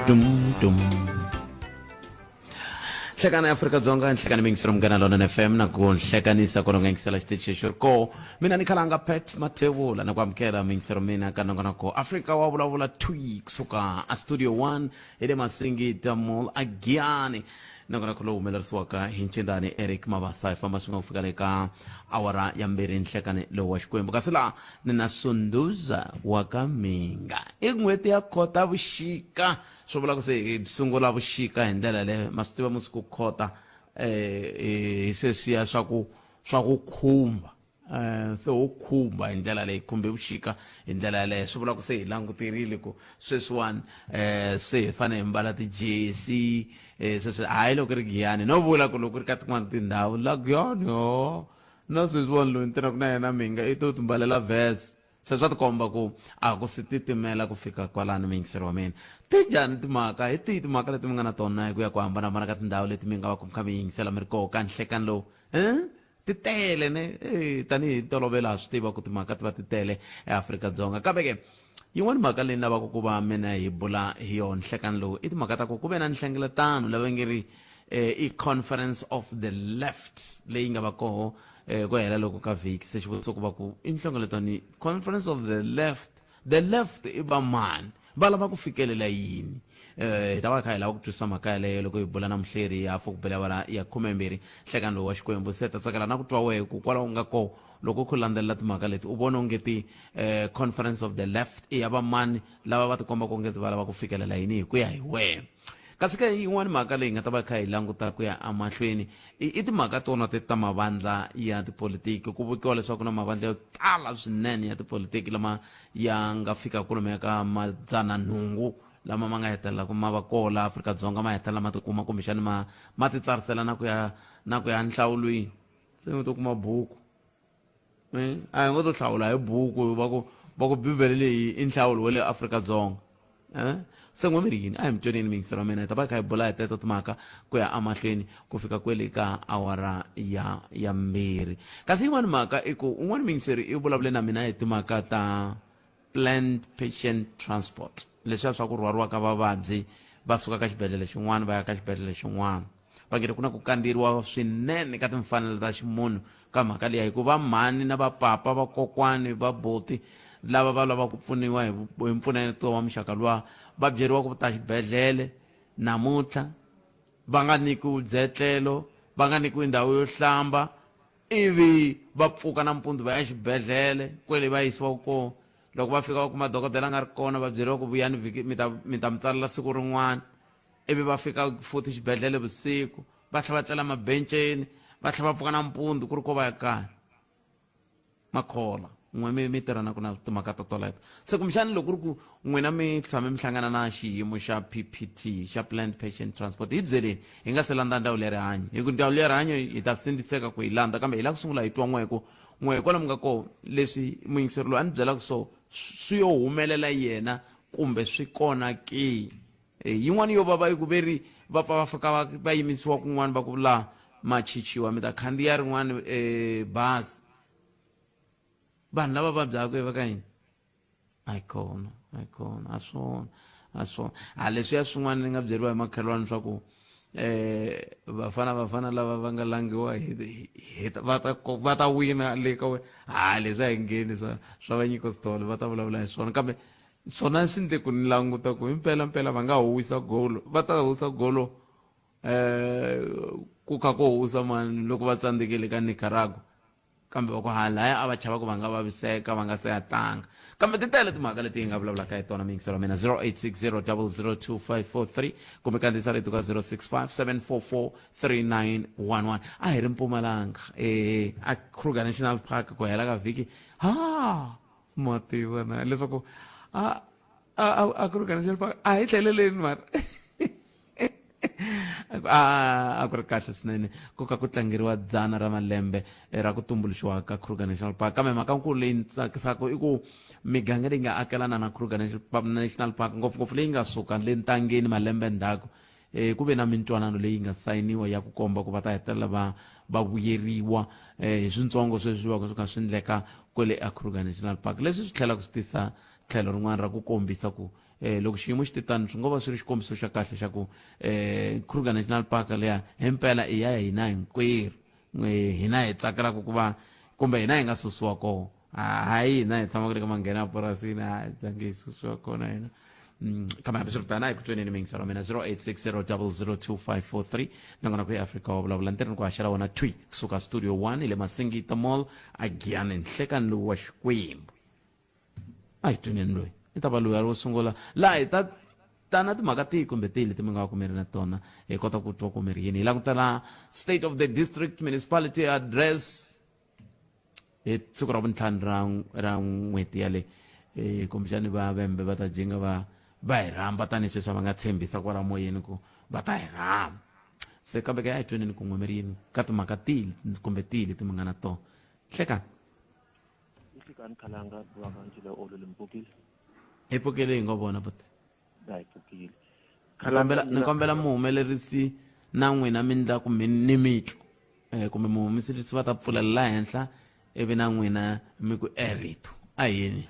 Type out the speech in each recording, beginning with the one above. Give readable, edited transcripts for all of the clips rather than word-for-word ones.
Dum dum. Nhlekani Afrika-Dzonga, nhlekani miyingiselo Munghana Lonene FM na ku nhlekanisa ku nga yingisela xitichi xi ri koho. Mina ni khalanga Pat Mathebula na ku amukela miyingiselo mina ka nongonoko Afrika wa vulavula thwi kusuka a Studio 1 hi le Masingita Mall a Giyani. Nongonoko lowu humelerisiwaka hi Ncindani Eric Mabasa hi famba swin'we ku fika le ka awara ya mbirhi nhlekani lowu wa Xikwembu. Kasi laha ni na Sunduza wa ka Minga. I n'hweti ya Khotavuxika. Swi vula ku se hi sungula vuxika hi ndlela yaleyo. Ma swi tiva musi ku khota hi sweswiya swa ku swa ku khumba se ho khumba hi ndlela leyi khumbe vuxika hi ndlela yaleyo. Swi vula ku se hi languterile ku sweswiwani se hi fanele hi mbala tijesi sweswi hayi loko ri Giyani no vula ku loko ri ka tin'wani tindhawu la Giyani ho na sweswiwani loyi ni tirhaka na yena Minga i to timbalela vest. Se swa tikomba ku a ku si titimela ku fika kwalano muyingiseri wa mina. Ti njhani timhaka? Hi tihi timhaka leti mi nga na tona hi ku ya ku hambanahambana ka tindhawu leti mi nga va ku mi kha mi yingisela mi ri koho ka nhlekani lowu? He? Ti tele ne? E, tanihi ntolovelo ha swi tiva ku timhaka ti va ti tele eAfrika-Dzonga. Kambe ke, yin'wana mhaka leyi ni lavaka ku va mina hi bula hi yona nhlekani lowu i timhaka ta ku ku ve na nhlengeletano lava nge ri i Conference of the Left leyi nga va koho ku hela loko ka vhiki. Se xivutiso ku va ku i nhlengeletano Conference of the Left, the left i va mani, va lava ku fikelela yini? Hi ta va kha hi lava ku twisisa mhaka yaleyo loko hi bula na muhleri hi hafu ku bela awara ya 12 nhlekani lowu wa Xikwembu. Se ta tsakela na ku twa wehe ku kwalaho u nga koho loko u kha u landzelela timhaka leti u vona onge ti Conference of the Left i ya va mani lava va tikombaka onge va lava ku fikelela yini hi ku ya hi wehe. Kasi ke yin'wana mhaka leyi hi nga ta va kha hi languta ku ya emahlweni i, i timhaka tona ti ta mavandla ya tipolitiki. Ku vukiwa leswaku na mavandla yo tala swinene ya tipolitiki lama ya nga fika kwalomuya ka madzana nhungu lama ma nga hetelela ma va koho laha Afrika-Dzonga, ma hetelela ma tikuma kumbexani ma ma titsarisela na ku ya na ku ya nhlawulweni. Se u to kuma buku. A hi ngo to hlawula hi buku va ku va ku bibele leyi i nhlawulo wa le Afrika-Dzonga. Se n'we mi ri yini? A hi mi tweneni miyingiselo wa mina, hi ta va hi kha hi bula hi teto timhaka ku ya emahlweni ku fika kwele ka awara ya ya mbirhi. Kasi yin'wana mhaka i ku un'wana muyingiseri i vulavule na mina hi timhaka ta planned patient transport, leswiya swa ku rhwariwa ka vavabyi va suka ka xibedhlele xin'wana va ya ka xibedhlele xin'wana. Va nge ku na ku kandziyeriwa swinene ka timfanelo ta ximunhu ka mhaka liya, hikuva mhani na vapapa, vakokwani, vabuti lava va lavaka ku pfuniwa hi hi mpfuneto wa muxaka luwa va byeriwa ku ta xibedhlele namuntlha, va nga nyikiwi byetlelo, va nga nyikiwi ndhawu yo hlamba, ivi va pfuka nampundzu va ya xibedhlele kwele va yisiwaka kona. Loko va fika va kuma dokodela a nga ri kona, va byeriwa ku vuyani vhiki mi ta mi ta mi tsalela siku rin'wana. Ivi va fika futhi xibedhlele vusiku, va tlhela va tlela mabenceni, va tlhela va pfuka nampundzu ku ri ko va ya kaya. Makhola, n'we mi mi tirha na ku na timhaka to toleto. Se kumbexani loko ku ri ku n'wina mi tshame mi hlangana na xiyimo xa PPT, xa Planned Patient Transport, hi byeleni hi nga se landza ndzawulo ya rihanyo. Hi ku ndzawulo ya rihanyo hi ta sindziseka ku yi landza, kambe hi lava ku sungula hi twa n'we ku n'we kwalomu nga koho leswi muyingiseri loyi a ni byelaka so swi yo humelela yena kumbe swi kona ke. Yin'wana yo vava i ku ve ri va pfa va fika va va yimisiwa kun'wana va ku la ma chichiwa mi ta khandziya rin'wana bazi. Vanhu lava vabyaka va ka yini? A yi kona, a yi kona, a swona, a swona. A leswiya swin'wana ni nga byeriwa hi makhelwani swa ku vafana vafana lava va nga langiwa hi hi va ta va ta wina le ka wena. Ha leswi a hi ngheni swa swa va Nyiko Sithole va ta vulavula hi swona kambe swona swi ndle ku ni languta ku himpela mpela va nga huwisa golo va ta huwisa golo ku kha ko huwisa mani loko va tsandzekile ka Nicaragua kambe va ku halaya a va chava ku va nga vaviseka va nga se ya tlanga kambe ti tele timhaka leti hi nga vulavulaka hi tona miyingiselo wa mina 0860 002543 kumbe kandziyisa rito ka 065 744 3911 a hi ri Mpumalanga a Kruger National Park ku hela ka vhiki ha ma tiva na leswaku a a a Kruger National Park a hi tlheleleni mara a a ku ri kahle swinene ku ka ku tlangeriwa dzana ra malembe ra ku tumbuluxiwa ka Kruger National Park kambe mhaka nkulu leyi tsakisaka i ku miganga leyi nga akelana na Kruger National Park ngopfungopfu leyi nga suka le ntangeni malembe ndzhaku ku ve na mintwanano leyi nga sayiniwa ya ku komba ku va ta hetelela va va vuyeriwa hi swintsongo sweswi va swi kha swi endleka kwele a Kruger National Park leswi swi tlhelaka swi tisa tlhelo rin'wana ra ku kombisa ku eh, loko xiyimo xi te tano swi ngo va swi ri xikombiso xa kahle xa ku eh, Kruger National Park leya himpela i ya hina hinkwerhu. Hina hi tsakelaka ku va kumbe hina hi nga susiwa kona. Hayi hina hi tshamaka le ka manghena purasini a hi zange hi susiwa kona hina. Kambe hambiswiritano a hi ku tweneni miyingiselo wa mina 0860002543 nakona ku eAfrika wa vulavula ntirhweni ku haxela wona thwi kusuka studio 1 hi le Masingita Mall a Giyani nhlekani lowu wa Xikwembu. A hi tweneni loyi i ta va loyi a ri wo sungula laha hi ta tana timhaka tihi kumbe tihi leti mi nga va ku mi ri na tona hi kota ku twa ku mi ri yini. Hi langutela State of the District Municipality Address hi siku ra vuntlhanu ra ra n'hweti yale eh kumbexani va vembe va ta jinga va va hi rhamba tanihi sweswi va nga tshembisa kwala moyeni ku va ta hi rhamba. Se kambe ke a hi tweneni ku n'we mi ri yini ka timhaka tihi kumbe tihi leti mi nga na tona. Hlekani. Nhlikani khalanga va ka ncila olole mi pfukile. Hi pfukile hi ngo vona buti. Hi pfukile. Ni kombela muhumelerisi na n'wina mi ndla ku mi ni mitwa eh, kumbe muhumelerisi va ta pfulela la henhla ivi na n'wina mi ku erito a yini.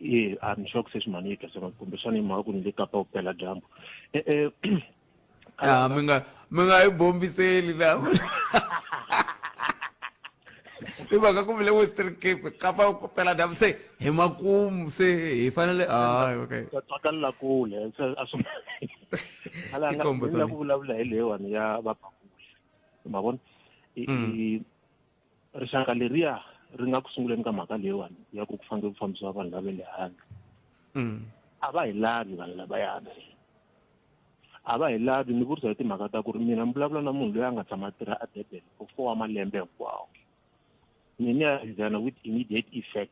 E a ni sure ku se swimani yi kahle kumbexana hi mhaka ku ni le Kapa vupela dyambu. Eh eh Ah, mi nga yi bombiseli la. Hi mhaka ku mi le Western Cape, Kapa vupela dyambu se hi makumu se hi fanele ah okay. Ta twakalela kule se a swi Khalanga ni la ku vulavula hi leyiwani ya vapakuli. Ma vona? I rixaka leriya ri nga ku sunguleni ka mhaka leyiwani ya ku ku fanele ku fambisiwa vanhu lava le handle. A va hi lavi vanhu lavayani. A va hi lavi ni vurisa hi timhaka ta ku ri mina ni vulavula na munhu loyi a nga tshama a tirha a Durban for 4 wa malembe hinkwawo. Ni ni ya resign with immediate effect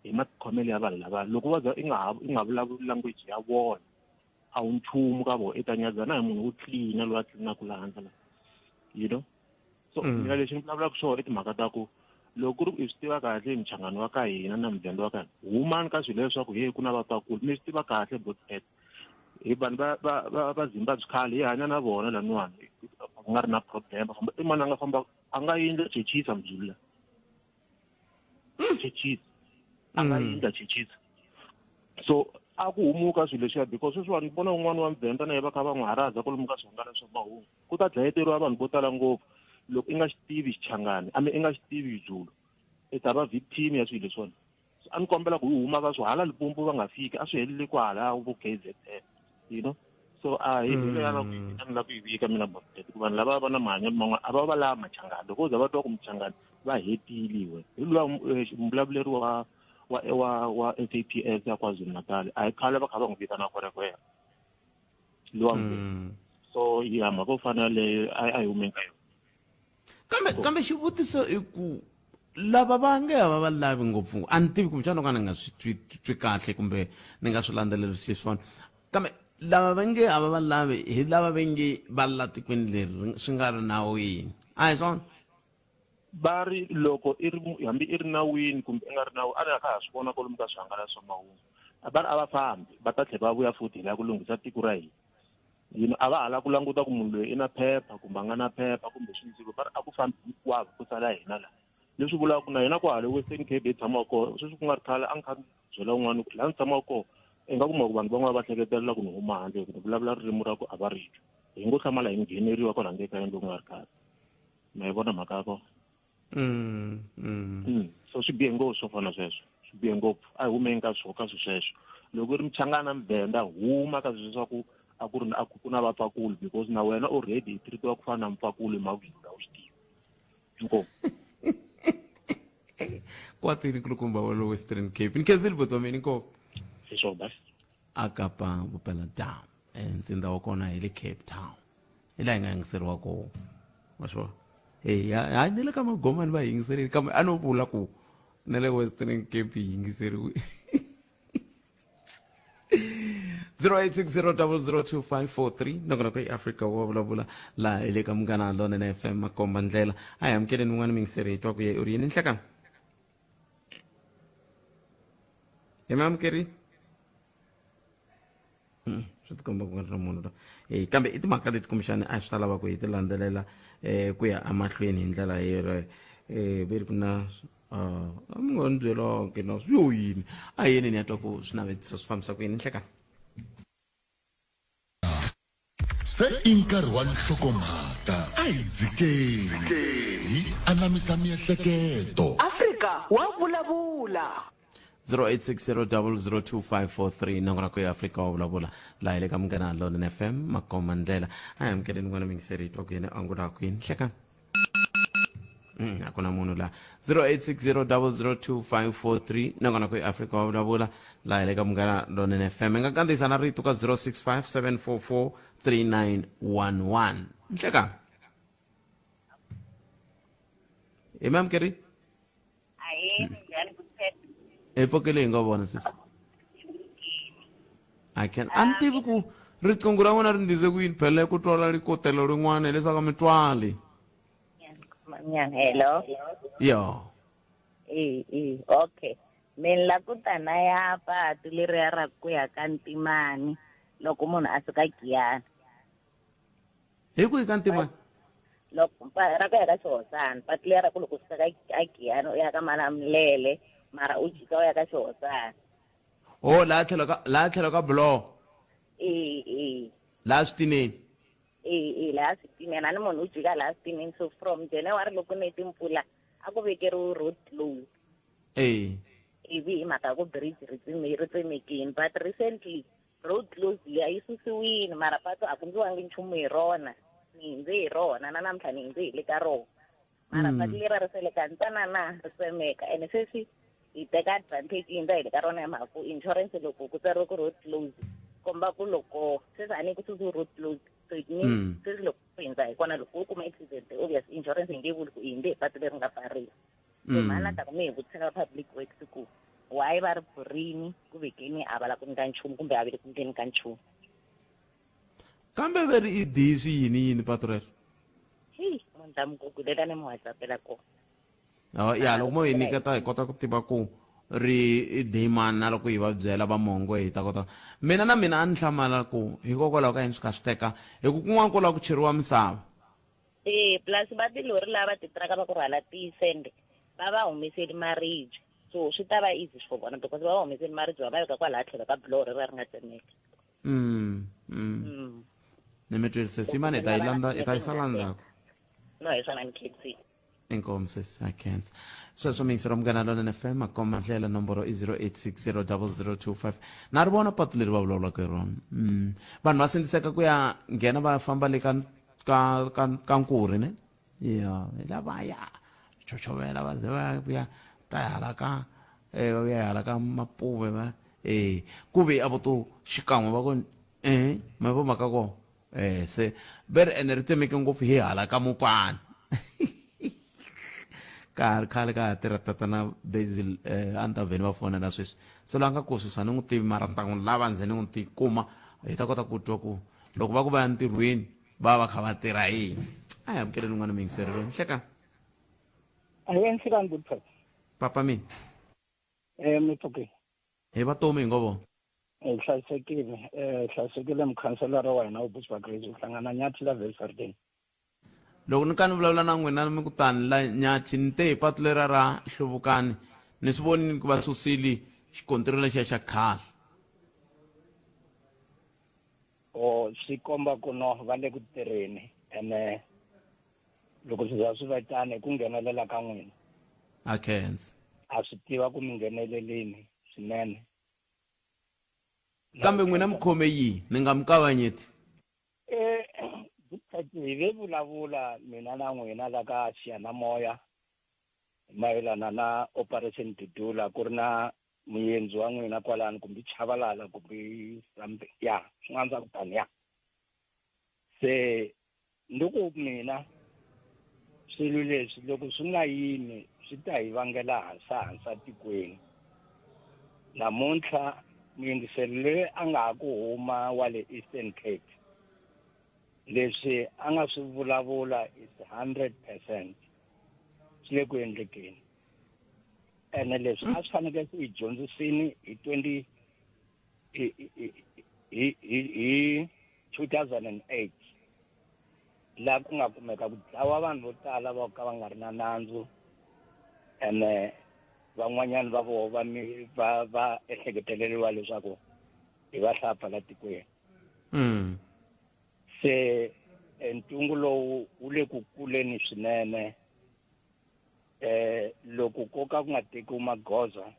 hi matikhomelo ya vanhu lava loko va za i nga ha i nga vulavuli language ya vona a wu nchumu ka vona i ta nyadzana hi munhu wo tlina loyi a tlinaka laha handle la you know. So mina lexi ni vulavulaka xona i timhaka ta ku loko ku ri ku i swi tiva kahle mchangano wa ka hina na mudende wa ka hina humani ka swilo leswaku he ku na vapakuli mi swi tiva kahle bot hi vanhu va va va va Zimbabwe khale hi hanya na vona laniwani ku nga ri na problem va famba i mani a nga famba a nga yindla chechisa mzulu la chechisa a nga yindla chechisa so a ku humuka swilo leswiya because sweswiwani ni vona un'wana wa muvhenda na ye va kha va n'wi haraza kwalomu ka swihangalasa swa mahungu ku ta dlayeteriwa vanhu vo tala ngopfu loko i nga xi tivi xichangani I mean i nga xi tivi Zulu i ta va victim ya swilo leswiwani. So a ni kombela ku hi huma ka swo hala Limpopo va nga fiki a swi helele kwala vo KZN you know. So a hi hi leyi a ni lava ku yi vika mina Bobet ku vanhu lava va na mahanyelo man'wana a va va lava machangani loko wo za va twa ku muchangani va hetile we hi luya muvulavuleri wa wa wa wa SAPS ya KwaZulu Natal a hi khale va kha va n'wi vitana kwerekwere luwa. So ya mhaka yo fana yaleyo a hi humeni ka yona. Kambe kambe xivutiso i ku lava va nge va va lavi ngopfu a ni tivi kumbexana ka ni nga swi twi twi kahle kumbe ni nga swi landzelerisi swona kambe lava va nge a va va lavi hi lava va nge va la tikweni leri swi nga ri nawini a hi swona. Va ri loko i ri hambi i ri nawini kumbe i nga ri nawu a ni kha ha swi vona kwalomu ka swihangalasa swa mahungu va ri a va fambi va ta tlhela va vuya futhi hi lava ku lunghisa tiko ra hina. You know, a va ha lava ku languta ku munhu loyi i na phepha kumbe a nga na phepha kumbe swindzilo va ri a ku fambi hinkwavo ku sala hina la. Leswi vulaka ku na hina kwale Western Cape hi tshamaka kona sweswi ku nga ri khale a ni kha ni byela un'wana ku laha ni tshamaka kona i nga kuma ku vanhu van'wana va hleketelela ku ni huma handle hi ku ni vulavula ririmi ra ku a va ri twi. Hi ngo hlamala hi ngheneriwa kwala nge ka yindlu ku nga ri khale. Ma yi vona mhaka ya kona? So swi bihe ngopfu swo fana sweswo swi bihe ngopfu a hi humeni ka swo ka swi sweswo loko i ri muchangana muvhenda huma ka sweswo swa ku a ku ri a ku na vapfakulu because na wena already i treatiwa ku fana na mupfakulu hi mhaka ku u swi tivi. Inkomu. Kwatini kulukumba wa le Western Cape. Ni khensile buti wa mina inkomu. Siswo basi. A Kapa vupeladyambu ntsindza wa kona hi le Cape Town. Hi laha hi nga yingiseriwa kona. Wa swi vona? Eya hayi na le ka magomani va yingiserile kambe a no vula ku na le Western Cape yi yingiseriwe. 0860002543 nongonoko i Afrika wa vulavula laha hi le ka Munghana Lonene FM makomba ndlela a hi amukeleni un'wana muyingiseri hi twa ku ye u ri yini nhlekani hi mi amukerile swi tikomba ku nga ri na munhu la eh kambe i timhaka leti kumbexani a swi ta lava ku hi ti landzelela ku ya emahlweni hi ndlela yeleyo ve ri ku na Ah, a mi nga ni byelanga na swi yo yini a yini ni ya twa ku swinavetiso swi fambisa ku yini nhlekani. Se i nkarhi wa nhlokomhaka, a hi dzikeni hi anamisa miehleketo. Afrika wa vulavula. 0860002543 nongora ku ya Afrika wa vulavula laha hi le ka Munghana Lonene FM makoma ndlela a hi amukeleni n'wana mingiseri hi twa ku yena angula ku yini nhlekani. A ku na munhu laha 0860002543 nakona ku Afrika wa vulavula laha hi le ka Munghana Lonene FM hi nga kandziyisa na rito ka 0657443911 nhlekani hi mi amukeri Ahee, minjhani ku hi pfukile hi nga vona sesi I can a ni tivi ku riqingho ra n'wina ri ndize ku yini phela ku twala rikotelo rin'wana hileswaku a mi twali. Nyana, hello. Yo. E, e, okay. Mina la ku ta na ya patu leriya ra ku ya ka Ntimani loko munhu a suka Giyani. Hi kwihi ka Ntimani? Loko ra ku ya ka Xihosana, patu leri ra ku loko u suka ka Giyani u ya ka Malamulele mara u jika u ya ka Xihosana. Oh, laha tlhelo ka laha tlhelo ka buloho. E, e. Laha switineni. E, e, laha switineni. A ni munhu u jika laha switineni. So from January loko ne timpfula a ku vekeriwe road close. E. Ivi hi mhaka ku bridge ri tseme ri tsemekile but recently road close liya yi susiwile mara patu a ku ndliwangi nchumu hi rona. Ni hindze hi rona na namuntlha ni hindze hi le ka rona. Mara patu leriya ri sele kantsanana ri tsemeka ene sweswi hi teka advantage yi hindza hi le ka rona hi mhaka ku insurance loko ku tsariwe ku road close komba ku loko sweswi a ni ku susiwe road close so it means sweswi loko ku hindza hi kona loko u kuma accident obvious insurance yi nge vuli ku i hindze hi patu leri nga pfariwa. So mhani a ta ku mi hi vutisela public works ku why va ri pfurini ku vekeni a va la ku endla nchumu kumbe a va le ku endleni ka nchumu. Kambe ve ri i dihi swi yini yini patu rero? Heyi munhu ta mi gugulela ni mi whatsappela kona. Oh, ya loko mo hi nyiketa hi kota ku tiva ku ri i dimani na loko hi va byela va mongo hi ta kota mina na mina a ni hlamala ku hikokwalaho ka yini swi kha swi teka hi ku kun'wana ko lava ku cheriwa misava. E plus va tilori lava titiraka va ku rhwala tisende va va humeseli maribye so swi ta va easy for vona because va va humeseli maribye va va veka kwalaha tlhelo ka buloho rero ri nga tsemeka. Ni mi twile sesi mani hi ta yi landza hi ta yi sala ndzhaku. No hi swona ni khensile. Inkomu sesi a khensa. Sweswo miyingiseri wa Munghana Lonene FM makomba ndlela nomboro i 08600025 na ri vona patu leri va vulavulaka hi rona. Vanhu va sindziseka ku ya nghena va famba le ka ka ka ka nkurhi ne ya hi lavaya chochovela va ze va vuya ta hala ka eh va vuya hala ka mapuve va eh ku ve a vo to xikan'we va ku eh ma vo mhaka kona eh se ve ri ene ri tsemeke ngopfu hi hala ka mupani ka ha ri khale ka ha tirha tatana Basil eh a ni ta vheni va fonela sweswi se loyi a nga ku sweswi a ni n'wi tivi mara ni ta n'wi lava ndze ni n'wi ti kuma hi ta kota ku twa ku loko va ku va ya ntirhweni va va kha va tirha yini a hi amukeleni un'wana muyingiseri loyi nhlekani. Ahee nhlekani good person. Papa mina. Eh mi pfukile. Hi va tomi hi ngo vona. Hi hlayisekile, eh hlayisekile mukhanselara wa hina wa Bushbuckridge u hlangana Nyathi la Welverden. Loko ni ka ni vulavula na n'wina mi ku tani la Nyathi ni te hi patu lera ra Hluvukani ni swi vonile ku va susile xikontiri lexiya xa khale. O swi komba ku no va le ku tirheni ene loko swi za swi va tani hi ku nghenelela ka n'wina. A khensa. A swi tiva ku mi nghenelelini swinene. Kambe n'wina mi khome yihi? Ni nga mi kavanyeti. Eh, hi ve vulavula mina na n'wina la ka xiyanimoya mayelana na Operation Dudula ku ri na muendzi wa n'wina kwalano kumbe Chavalala kumbe something ya swin'wana swa ku tani ya se Ni ku mina swilo leswi loko swi nga yimi swi ta hi vangela hansahansa tikweni. Namuntlha muyingiseri loyi a nga ha ku huma wa le Eastern Cape leswi a nga swi vulavula is 100% swi le ku endlekeni ene leswi a swi fanekele swi hi dyondzisini hi 20 hi hi hi 2008 laha ku nga kumeka ku dlawa vanhu vo tala va ka va nga ri na nandzu. Ene van'wanyana va voho va va va ehleketeleriwa leswaku hi vahlapfa la tikweni. Se ntungu lowu wu le ku kuleni swinene. Loko ko ka ku nga tekiwi magoza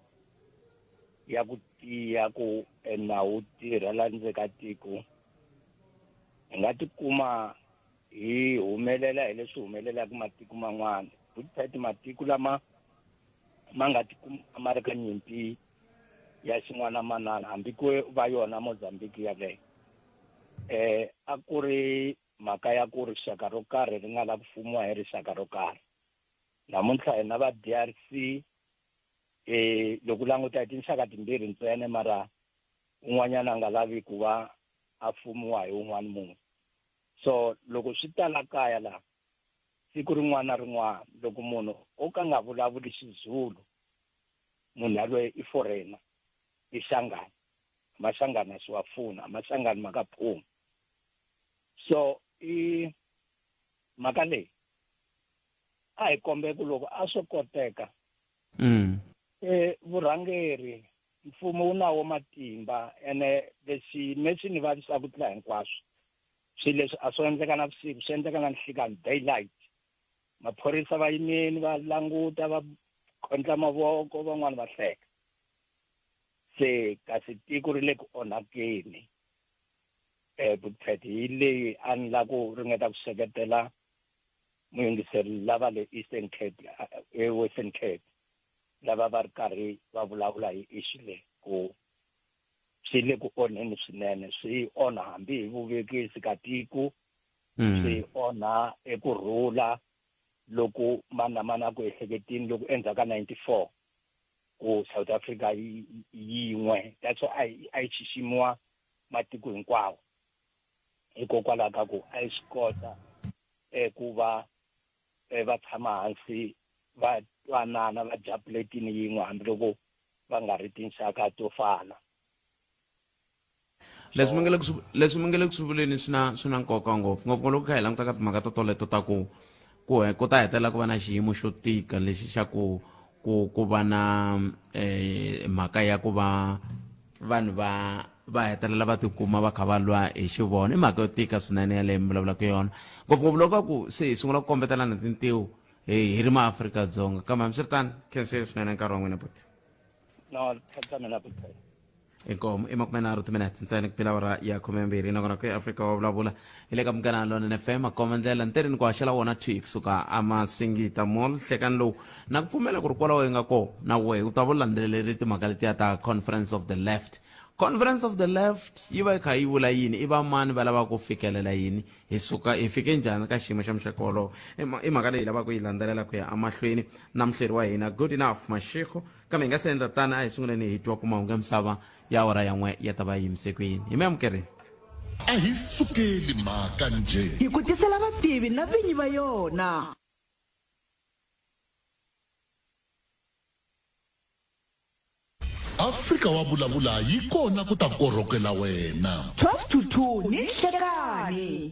ya ku tiya ku nawu wu tirha la ndzeni ka tiko, hi nga tikuma hi humelela hi leswi humelelaka matiko man'wana. Butpet matiko lama ma nga tikuma ma ri ka nyimpi ya xin'wana manana, hambi ku va yona Mozambique yaleyo, a ku ri mhaka ya ku rixaka ro karhi ri nga la ku fumiwa hi rixaka ro karhi. Namuntlha hina va DRC, loko languta hi tinxaka timbirhi ntsena, mara un'wanyana a nga lavi ku va a fumiwa hi un'wana munhu. So loko swi ta la kaya la, siku rin'wana na rin'wana loko munhu o ka nga vulavuli Xizulu, munhu yaloye i foreigner, i Shangani. Mashangani a swi wa pfuna, Mashangani ma ka phuma. So i mhaka leyi a hi kombe ku loko a swo koteka, vurhangeri mfumo wu nawo matimba. Ene lexi me swi ni vavisaka ku tlula hinkwaswo, swilo leswi a swo endleka na vusiku, swi endleka na nhlikani, daylight. Maphorisa va yimeni va languta, va khondla mavoko, van'wani va hleka. Se kasi tiko ri le ku onhakeni. Butpet hi leyi a ni la ku ringeta ku seketela muyingiseri lava le Eastern Cape, e Western Cape, lava va ri karhi va vulavula hi issue leyi, ku swi le ku onheni swinene, swi onha hambi hi vuvekisi ka tiko, swi onha ekurhula loku mani na mani a ku ehleketini loko endzhaku ka 94 ku South Africa yin'we. That's why a yi xiximiwa matiko hinkwawo, hikokwalaho ka ku a yi swi kota ku va va tshama hansi va twanana, va dya puletini yin'we hambiloko va nga ri tinxaka to fana. Leswi mi nga le ku swi, leswi mi nga le ku swi vuleni swi na, swi na nkoka ngopfu, ngopfu loko kha hi languta ka timhaka to toleto ta ku, ku ku ta hetelela ku va na xiyimo xo tika lexi xa ku, ku, ku va na mhaka ya ku va vanhu va, va hetelela va tikuma va kha va lwa hi xivona. I mhaka yo tika swinene yaleyo mi vulavulaka yona, ngopfungopfu loko ka ku se hi sungula ku kombetelana tintiho hi ri maAfrika-Dzonga. Kambe hambiswiritano, khensile swinene nkarhi wa n'wina buti. No, khensa mina buti. Inkomu i 30 timinete ntsena ku pela awara ya 12, nakona ku Afrika wa vulavula hi le ka Munghana Lonene FM. Makomba ndlela ntirhini ku haxela wona thwi kusuka amasingita mall hlekani lowu na ku pfumela ku ri kwalaho yi nga kona na wehe u ta va u landzeleri timhaka letiya ta Conference of the Left. Conference of the Left yi va yi kha yi vula yini? I va mani va lavaka ku fikelela yini? Hi suka hi fike njhani ka xiyimo xa muxaka wolowo? I mhaka leyi hi lavaka ku yi landzelela ku ya emahlweni na muhleri wa hina Good Enough Mashego. Kambe hi nga se endla tani, a hi sunguleni hi twa ku mahungu ya misava ya awara ya n'we ya ta va yi yimise ku yini. Hi mi amukerile. A hi sukeli mhaka njhe. Hi ku tisela vativi na vinyi va yona. Afrika wa vulavula yi kona ku ta korhokela wena. 12 to 2 ni nhlekani.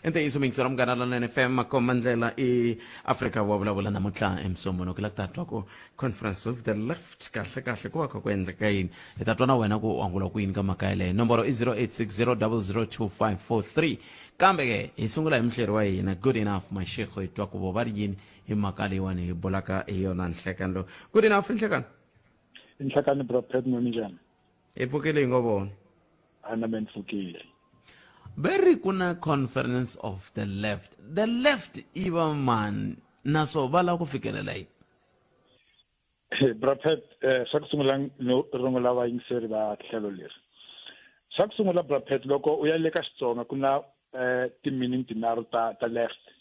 I ntiyiso muyingiseri wa Munghana Lonene FM, makomba ndlela i Afrika wa vulavula namuntlha emusombonoko. Hi la ku ta twa ku Conference of the Left kahle kahle ku va kha ku endleka yini. Hi ta twa na wena ku u angula ku yini ka mhaka yeleyo. Nomboro i 0860002543. Kambe ke hi sungula hi muhleri wa hina Good Enough Mashego, hi twa ku vo va ri yini hi mhaka leyiwani hi bulaka hi yona nhlekani lowu. Good Enough, nhlekani. Nhlekani bro Pet, minjhani? Hi pfukile hi ngo vona. A na me ni pfukile. Ve ri ku na Conference of the Left. The Left i va mani naswo va lava ku fikelela yini? Bra Pat, xa ku sungula no rungula vayingiseri va tlhelo leri. Xa ku sungula Bra Pat, loko u ya le ka Xitsonga ku na ti-meaning tinharhu ta ta left.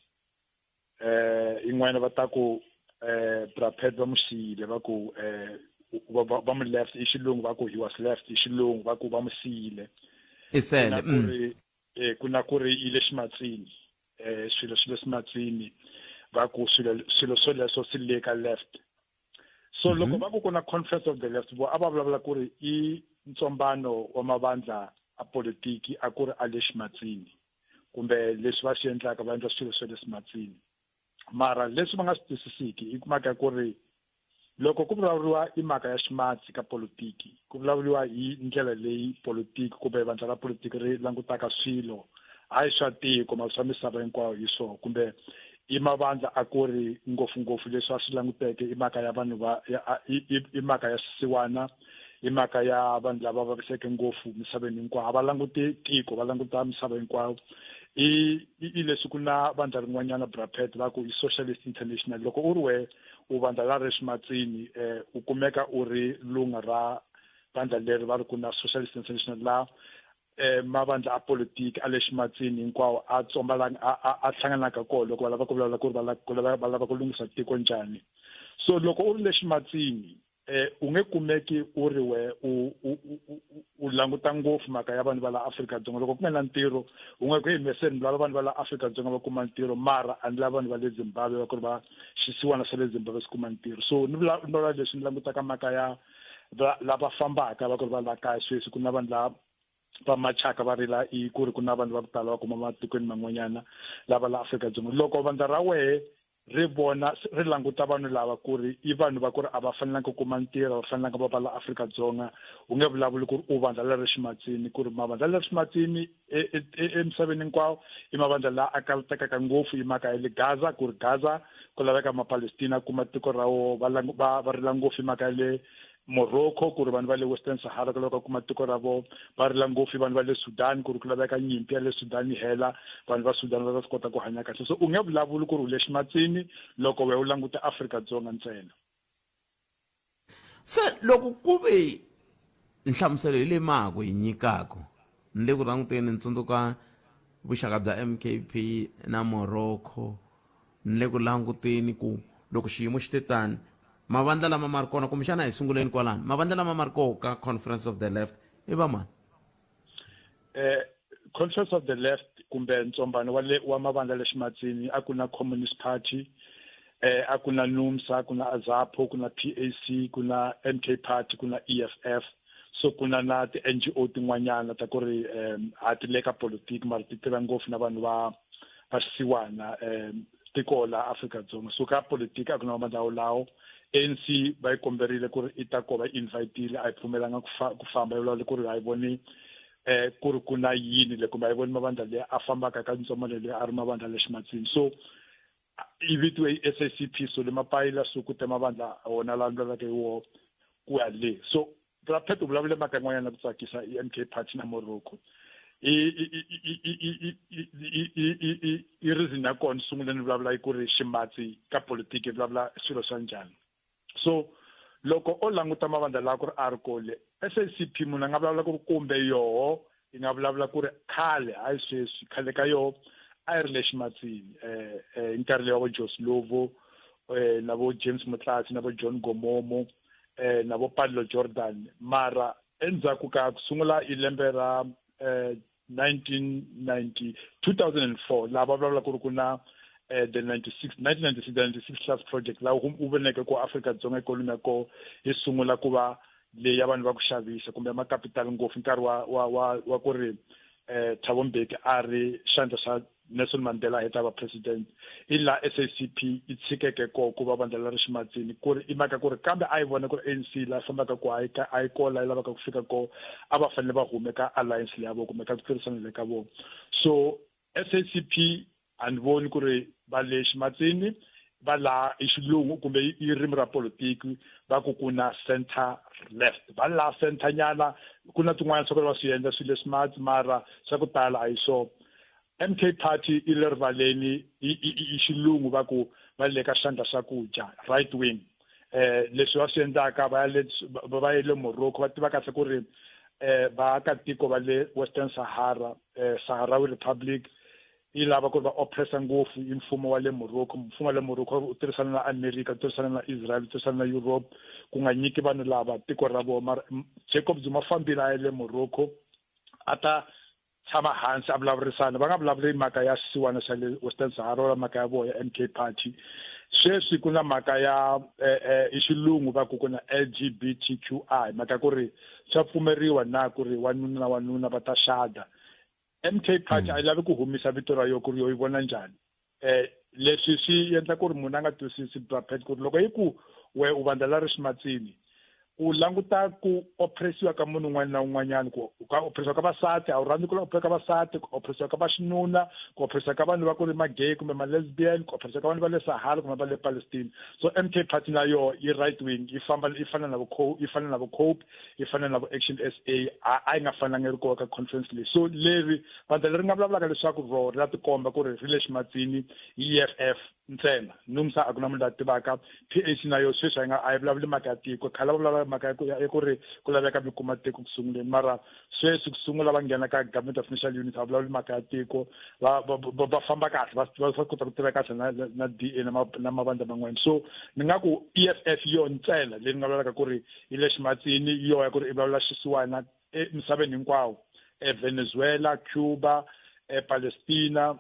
Yin'wana va ta ku Bra Pat va mu xiyile, va ku va mu left hi xilungu, va ku he was left hi xilungu, va ku va mu siyile. I sele. Ku na ku ri, ku na ku ri yi le ximatsini, swilo swi le ximatsini, va ku swilo swilo swoleswo swi le ka left. So loko va ku ku na Conference of the Left, vo a va vulavula ku ri i ntsombano wa mavandla a politiki a ku ri a le ximatsini, kumbe leswi va swi endlaka va endla swilo swa le ximatsini. Mara leswi va nga swi twisisiki i mhaka ya ku ri loko ku vulavuriwa i mhaka ya ximatsi ka politiki, ku vulavuriwa hi ndlela leyi politiki kumbe vandla ra politiki ri langutaka swilo, hayi swa tiko mara swa misava hinkwayo hi swona, kumbe i mavandla a ku ri ngopfungopfu leswi a swi languteke i mhaka ya vanhu va i mhaka ya swisiwana, i mhaka ya vanhu lava vaviseke ngopfu misaveni hinkwayo. A va languti tiko, va languta misava hinkwayo. I i leswi ku na vandla rin'wanyana Brapet va ku i Socialist International. Loko u ri we u vandla la ri ximatsini u kumeka u ri lunga ra vandla leri va ri ku na Socialist International la mavandla a politiki a le ximatsini hinkwawo a tsombalanga a hlanganaka kona loko va lava ku vulavula ku ri va lava ku lunghisa tiko njhani. So loko u ri le ximatsini u nge kumeki u ri we u u u languta ngopfu mhaka ya vanhu va la Afrika-Dzonga. Loko ku nga na ntirho u nga ku hey me se ni lava vanhu va la Afrika-Dzonga va kuma ntirho, mara a ni lavi vanhu va le Zimbabwe va ku ri va xisiwana xa le Zimbabwe swi kuma ntirho. So ni vula ni vula leswi ni langutaka mhaka ya lava fambaka va ku ri va la kaya sweswi ku na vanhu lava va machaka va rila i ku ri ku na vanhu va ku tala va kuma matikweni man'wanyana lava la Afrika-Dzonga. Loko vandla ra wehe ri vona ri languta vanhu lava ku ri i vanhu va ku ri a va fanelanga ku kuma ntirho, a va fanelanga va va la Afrika-Dzonga, u nge vulavuli ku ri u vandla leri ximatsini, ku ri mavandla leri ximatsini emisaveni hinkwawo i mavandla la a kalatekaka ngopfu i mhaka ya le Gaza, ku ri Gaza ku laveka Mapalestina kuma tiko ra wo va va va rila ngopfu i mhaka ya le Morocco, ku ri vanhu va le Western Sahara ku laveka kuma tiko ra vo va rila ngopfu vanhu va le Sudan, ku ri ku laveka nyimpi ya le Sudan yi hela vanhu va Sudan va ta swi kota ku hanya kahle. So u nge vulavuli ku ri u le ximatsini loko wena u languta Afrika-Dzonga ntsena. Se loko ku ve nhlamuselo hi leyi ma ha ku yi nyikaka, ni le ku languteni ni tsundzuka vuxaka bya M_K_P na Morocco, ni le ku languteni ku loko xiyimo xi te tani mavandla lama ma ri kona, kumbexana hi sunguleni kwalano, mavandla lama ma ri koho ka Conference of the Left i va mani? Conference of the Left kumbe ntsombano wa le wa mavandla le ximatsini a ku na Communist Party, a ku na NUMSA, ku na AZAPO, ku na PAC, ku na MK Party, ku na EFF, so ku na na ti-N_G_O tin'wanyana ta ku ri a ti le ka politiki mara ti tirha ngopfu na vanhu va va xisiwana tiko la Afrika-Dzonga. So ka politiki a ku na mavandla wolawo. ANC va yi komberile ku ri i ta ko va yi invitile, a yi pfumelanga ku famba, yi vulavula ku ri a yi voni ku ri ku na yini le kumbe a yi voni mavandla leyi a fambaka ka ntsombano leyi a ri mavandla le ximatsini. So yi vitiwe i S_A_C_P, so le mapayila so ku te mavandla wona la ndlelaka hi woho ku ya le. So Braphet u vulavule mhaka yin'wanyana ku tsakisa i M_K Party na Morocco. I i i i i i i i i i reason ya kona sungule ni vulavula yi ku ri ximatsi ka politiki yi vulavula swilo swa njhani. So loko o languta mavandla lawa ku ri a ri kole S_A_C_P munhu a nga vulavula ku ri kumbe yoho yi nga vulavula ku ri khale hayi sweswi khale ka yoho a yi ri le ximatsini hi nkarhi leyi wa vo Joe Slovo na vo James Motlatsi na vo John Gomomo na vo Pallo Jordan, mara endzhaku ka ku sungula hi lembe ra 1990 2004 laha va vulavula ku ri ku na the 96 1996 96 class project laha u voneke ku Afrika-Dzonga ikhonomi ya koho yi sungula ku va leyi ya vanhu va ku xavisa kumbe makapitali ngopfu nkarhi wa wa wa wa ku ri Thabo Mbeki a ri xandla xa Nelson Mandela a heta va president, i laha S_A_C_P yi tshikeke koho ku va vandla leri ximatsini ku ri i mhaka ku ri kambe a yi vona ku ri A_N_C laha fambaka ku a yi a yi koho laha yi lavaka ku fika koho, a va fanele va hume ka alliance leyi ya vona kumbe ka ku tirhisana le ka vona. So S_A_C_P a ni voni ku ri va le ximatsini, va laha hi xilungu kumbe i ririmi ra politiki va ku ku na center left, va laha center nyana, ku na tin'wana swa ku va swi endla swilo leswi matsi mara swa ku tala a hi swona. M_K Party i le rivaleni i xilungu va ku va le ka xandla xa ku dya right wing, leswi va swi endlaka va ya le va ye le Morocco va tiva kahle ku ri vaakatiko va le Western Sahara, Saharawi Republic yi lava ku ri va oppressa ngopfu i mfumo wa le Morocco, mfumo wa le Morocco u tirhisana na America, u tirhisana na Israel, u tirhisana na Europe ku nga nyiki vanhu lava tiko ra vona. Mara Jacob Zuma fambile a ya le Morocco a ta tshama hansi a vulavurisana, va nga vulavuli mhaka ya xisiwana xa le Western Sahara wala mhaka ya vona ya M_K Party. Sweswi ku na mhaka ya i xilungu va ku ku na L_G_B_T_Q_I, mhaka ku ri swa pfumeriwa na ku ri wanuna na wanuna va ta xada. M_K Party a yi lavi ku humisa vito ra yona ku ri yo yi vona njhani. Leswi swi endla ku ri munhu a nga twisisi Bra Pat ku ri loko yi ku we u vandla la ri ximatsini u languta ku oppressiwa ka munhu un'wana na un'wanyana ku ka oppressiwa ka vasati a wu rhandzi ku oppressiwa ka vasati ku oppressiwa ka vaxinuna ku oppressiwa ka vanhu va ku ri ma-gay kumbe ma-lesbian ku oppressiwa ka vanhu va le Sahara kumbe va le Palestine. So M_K party na yoho yi right wing yi famba yi fana na vo yi fana na vo COPE yi fana na vo Action S_A a a yi nga fanelanga yi ri kona ka conference leyi. So leri vandla leri nga vulavulaka leswaku ro ri la tikomba ku ri ri le ximatsini i E_F_F ntsena. NUMSA a ku na munhu la tivaka. P_A_C na yo sweswi a yi nga a yi vulavuli mhaka ya tiko khale va vulavula mhaka ya ku ya ku ri ku laveka mi kuma tiko ku sunguleni mara sweswi ku sungula va nghena ka government of national unity a vulavuli mhaka ya tiko va va va famba kahle va va kota ku tiva kahle na na D_A na na mavandla man'wana. So ni nga ku E_F_F yo ntsena leyi ni nga vulavulaka ku ri yi le ximatsini yo ya ku ri i vulavula xisiwana emisaveni hinkwawo eVenezuela, Cuba, ePalestina,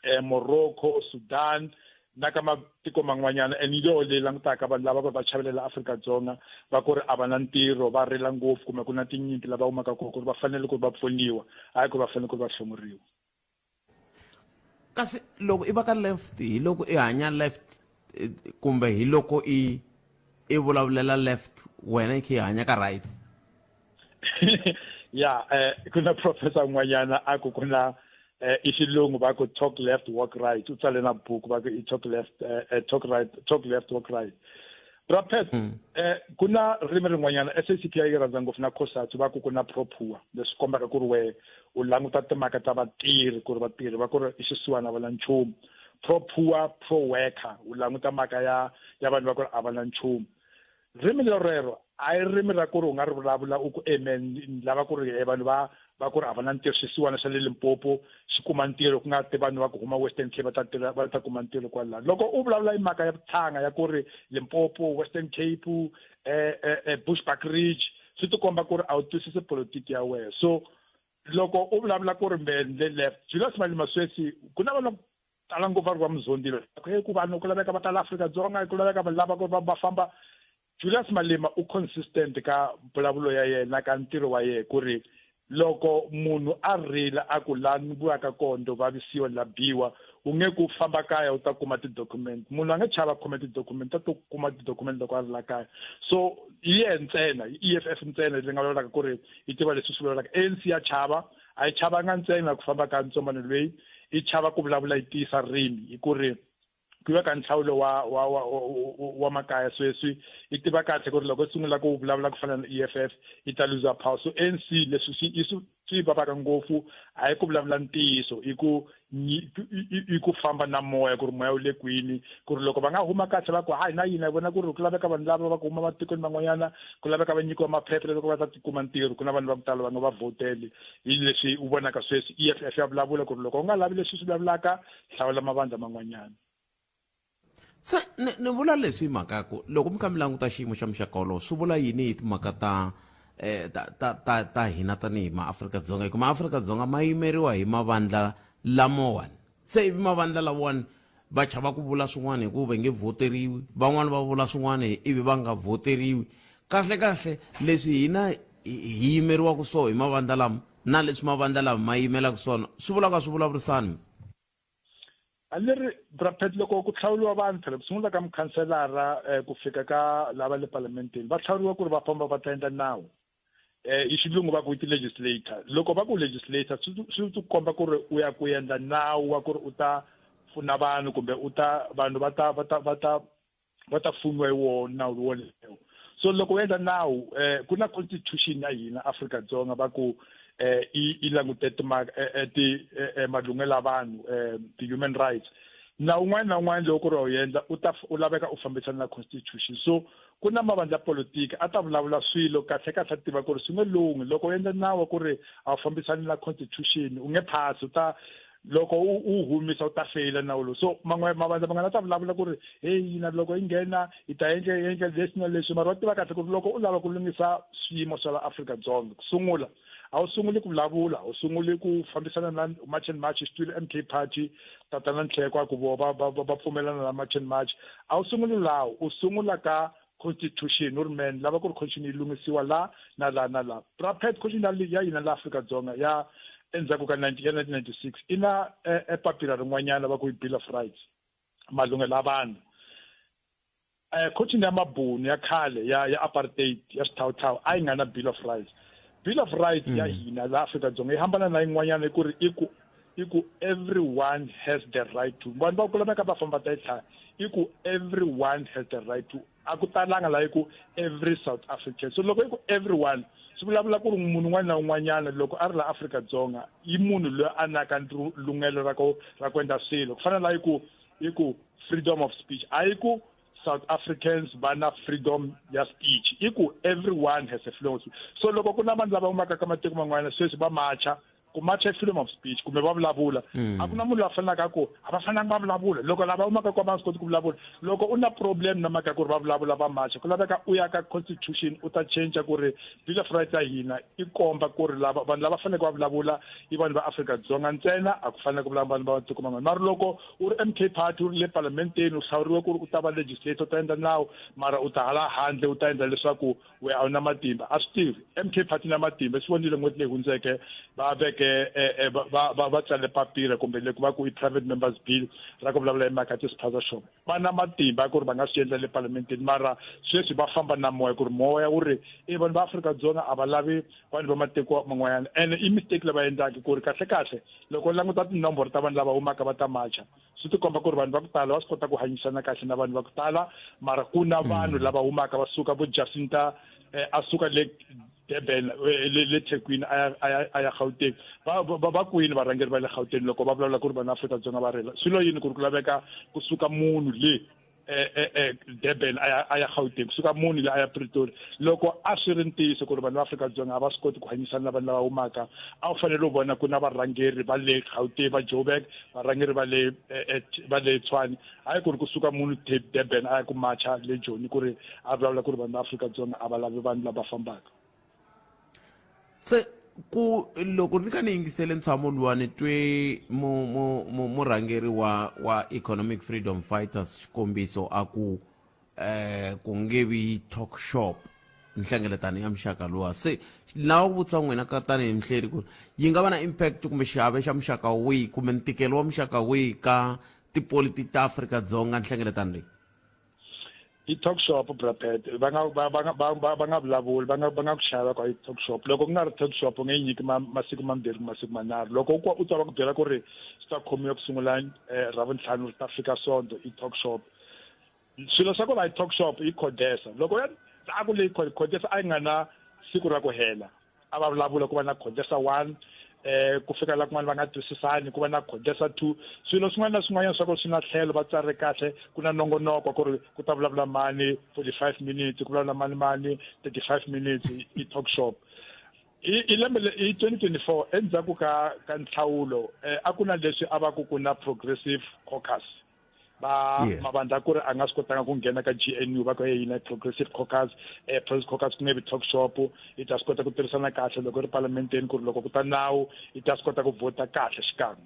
eMorocco, Sudan na ka matiko man'wanyana and yo leyi langutaka vanhu lava va chavelela Afrika-Dzonga va ku ri a va na ntirho va rila ngopfu kumbe ku na tinyimpi lava humaka kona ku ri va fanele ku ri va pfuniwa hayi ku va fanele ku ri va hlongoriwa. Kasi loko i va ka left hi loko i hanya left kumbe hi loko i i vulavulela left wena i kha i hanya ka right? Ya ku na professor un'wanyana a ku ku na i xilungu va ku talk left walk right u tsale na buku va ku i talk left talk right talk left walk right. Rapet ku na ririmi rin'wanyana S_A_C_P yi rhandza ngopfu na COSATU va ku ku na pro poor leswi kombaka ku ri wehe u languta timhaka ta vatirhi ku ri vatirhi va ku ri i xisiwana va na nchumu. Pro poor pro worker u languta mhaka ya ya vanhu va ku ri a va na nchumu. Ririmi lorero a yi ririmi ra ku ri u nga ri vulavula u ku amen ni lava ku ri vanhu va va ku ri a va na ntirho xisiwana xa le Limpopo xi kuma ntirho ku nga ti vanhu va ku huma Western Cape va ta tirha va ta kuma ntirho kwalano. Loko u vulavula hi mhaka ya vuthanga ya ku ri Limpopo, Western Cape, Bushbuckridge swi tikomba ku ri a wu twisisi politiki ya wena. So loko u vulavula ku ri mbe ni le left Julius Malema sweswi ku na vanhu tala ngopfu va ri va muzondile hey ku vanhu ku laveka va tala Afrika-Dzonga ku laveka vanhu lava ku va va famba. Julius Malema u consistent ka mbulavulo ya yena ka ntirho wa yena ku ri loko munhu a rila a ku la ni vuyaka kona ndo vavisiwa ni la biwa u nge ku famba kaya u ta kuma ti-document munhu a nge chava khome ti-document ta to kuma ti-document loko a ri la kaya. So hi yehe ntsena i E_F_F ntsena leyi nga vulavulaka ku ri yi tiva leswi swi vulavulaka. A_N_C ya chava a yi chavanga ntsena ku famba ka ntsombano loyi yi chava ku vulavula yi tiyisa ririmi hi ku ri ku va ka nhlawulo wa wa wa wa makaya sweswi yi tiva kahle ku ri loko yi sungula ku vulavula ku fana na E_F_F yi ta luza power. So A_N_C leswi swi yi swi swi vavaka ngopfu a yi ku vulavula ntiyiso i ku i ku famba na moya ku ri moya wu le kwini ku ri loko va nga huma kahle va ku hayi na yina hi vona ku ri ku laveka vanhu lava va ku huma matikweni man'wanyana ku laveka va nyikiwa maphepha leswaku va ta kuma ntirho ku na vanhu va ku tala va nga va vhoteli hi leswi u vonaka sweswi E_F_F ya vulavula ku ri loko u nga lavi leswi swi vulavulaka hlawula mavandla man'wanyana. Se ni ni vula leswi hi mhaka ya ku loko mi kha mi languta xiyimo xa muxaka wolowo swi vula yini hi timhaka ta ta ta ta ta hina tanihi maAfrika-Dzonga hi ku maAfrika-Dzonga ma yimeriwa hi mavandla lamawani se ivi mavandla lawani va chava ku vula swin'wana hi ku va nge vhoteriwi van'wani va vula swin'wana ivi va nga vhoteriwi kahle kahle leswi hina hi yimeriwaka so hi mavandla lama na leswi mavandla lama ma yimelaka swona swi vula ka swi vulavurisani. A ni ri Bra Pat loko ku hlawuriwa vanhu phela ku sungula ka mukhanselara ku fika ka lava le palamenteni va hlawuriwa ku ri va famba va ta endla nawu hi xilungu va ku i ti-legislator. Loko va ku legislator swi swi ti komba ku ri u ya ku endla nawu wa ku ri u ta pfuna vanhu kumbe u ta vanhu va ta va ta va ta va ta fumiwa hi wona nawu wolewo. So loko u endla nawu ku na constitution ya hina Afrika-Dzonga va ku i i langute timhaka ti malunghelo ya vanhu ti-human rights. Nawu wun'wana na wun'wana lowu ku ri wa wu endla u ta u laveka u fambisana na constitution. So ku na mavandla ya politiki a ta vulavula swilo kahle kahle a tiva ku ri swi nge lunghi loko u endla nawu wa ku ri a wu fambisani na constitution u nge phasi u ta loko u u humisa u ta feyila nawu lowu. So man'we mavandla man'wana a ta vulavula ku ri heyi na loko yi nghena hi ta endla endla leswi na leswi mara va tiva kahle ku ri loko u lava ku lunghisa swiyimo swa la Afrika-Dzonga ku sungula a wu sunguli ku vulavula a wu sunguli ku fambisana na March and March xi twile M_K party tatana Nhleko a ku vo va va va pfumelana na March and March a wu sunguli laha u sungula ka constitution u ri man lava ku ri constitution yi lunghisiwa la na la na la. Bra Pat constitution ya hina la Afrika-Dzonga ya endzhaku ka ya 1996 i na papila rin'wanyana va ku i Bill of Rights. Malunghelo ya vanhu. Coaching ya mabunu ya khale ya ya apartheid ya swithawuthawu a yi nga na bill of rights. Bill of rights ya hina laha Afrika-Dzonga yi hambana na yin'wanyana i ku ri i ku i ku everyone has the right to vanhu va ku laveka va famba ta yi hlaya i ku everyone has the right to a ku talanga la yi ku every South African so loko i ku everyone swi vulavula ku ri munhu un'wana na un'wanyana loko a ri la Afrika-Dzonga i munhu loyi a naka lunghelo ra ku ra ku endla swilo ku fana la yi ku yi ku freedom of speech a yi ku South Africans va na freedom ya speech i ku everyone has a freedom of speech so loko ku na vanhu lava humaka ka matiko man'wana sweswi va macha ku macha i freedom of speech kumbe va vulavula a ku na munhu loyi a fanelaka a ku a va fanelanga va vulavula loko lava humaka kwa va nga swi koti ku vulavula loko u na problem na mhaka ya ku ri va vulavula va macha ku laveka u ya ka constitution u ta cinca ku ri bill of rights ya hina i komba ku ri lava vanhu lava faneleke va vulavula i vanhu va Afrika-Dzonga ntsena a ku fanele ku vulavula vanhu va matiko man'wana mara loko u ri MK party u ri le palamenteni u hlawuriwe ku ri u ta va legislator u ta endla nawu mara u ta hala handle u ta endla leswaku we a wu na matimba a swi tivi MK party na matimba swi vonile n'hweti leyi hundzeke va veke va va va tsale papila kumbe le ku va ku i private members bill ra ku vulavula hi mhaka ya ti-spaza shop va na matimba ya ku ri va nga swi endla le palamenteni mara sweswi va famba na moya ku ri moya wu ri e vanhu va Afrika-Dzonga a va lavi vanhu va matiko man'wanyana ene i mistake leyi va endlaka ku ri kahle kahle loko u languta tinomboro ta vanhu lava humaka va ta macha swi tikomba ku ri vanhu va ku tala va swi kota ku hanyisana kahle na vanhu va ku tala mara ku na vanhu lava humaka va suka vo Jacinta a suka le Durban le Thekwini a ya a ya a ya Gauteng va va va kwini varhangeri va le Gauteng loko va vulavula ku ri vanhu Afrika-Dzonga va rila swilo yini ku ri ku laveka kusuka munhu le Durban a ya a ya Gauteng kusuka munhu le a ya Pretoria loko a swi ri ntiyiso ku ri vanhu va Afrika-Dzonga a va swi koti ku hanyisana na vanhu lava humaka a wu fanele u vona ku na varhangeri va le Gauteng va Joburg varhangeri va le va le Tshwane hayi ku ri kusuka munhu Durban a ya ku macha le Joni ku ri a vulavula ku ri vanhu va Afrika-Dzonga a va lavi vanhu lava fambaka. Se ku loko ni kha ni yingisele ntshamo luwa ni twe mu mu mu murhangeri wa wa Economic Freedom Fighters xikombiso a ku eh ku nge vi talk shop nhlengeletano ya muxaka luwa se lava ku vutisa n'wina ka tanihi muhleri ku yi nga va na impact kumbe xiave xa muxaka wihi kumbe ntikelo wa muxaka wihi ka tipolitiki ta Afrika-Dzonga nhlengeletano leyi. I talk shop bra Pat va nga va va va va va nga vulavuli va nga va nga ku chava ku i talk shop loko ku nga ri talk shop u nge yi nyiki ma masiku mambirhi kumbe masiku manharhu loko u u twa va ku byela ku ri swi ta khomiwa ku sungula ravuntlhanu ri ta fika sonto i talk shop swilo swa ku va i talk shop i codesa loko ya a ku leyi codesa a yi nga na siku ra ku hela a va vulavula ku va na codesa 1 ku fika la kun'wana va nga twisisani ku va na codesa 2 swilo swin'wana na swin'wanyana swa ku swi na tlhelo va tsare kahle ku na nongonoko ku ri ku ta vulavula mani 45 minutes ku vulavula mani mani 35 minutes i talk shop i lembe i 2024 endzhaku ka ka nhlawulo a ku na leswi a va ku ku na progressive caucus va yeah. mavandla ku ri a nga swi kotanga ku nghena ka GNU va ku hey yina progressive caucus progressive caucus ku nge vi talk shop yi ta swi kota ku tirhisana kahle loko ri parlamenteni ku ri loko ku ta nawu yi ta swi kota ku vhota kahle xikan'we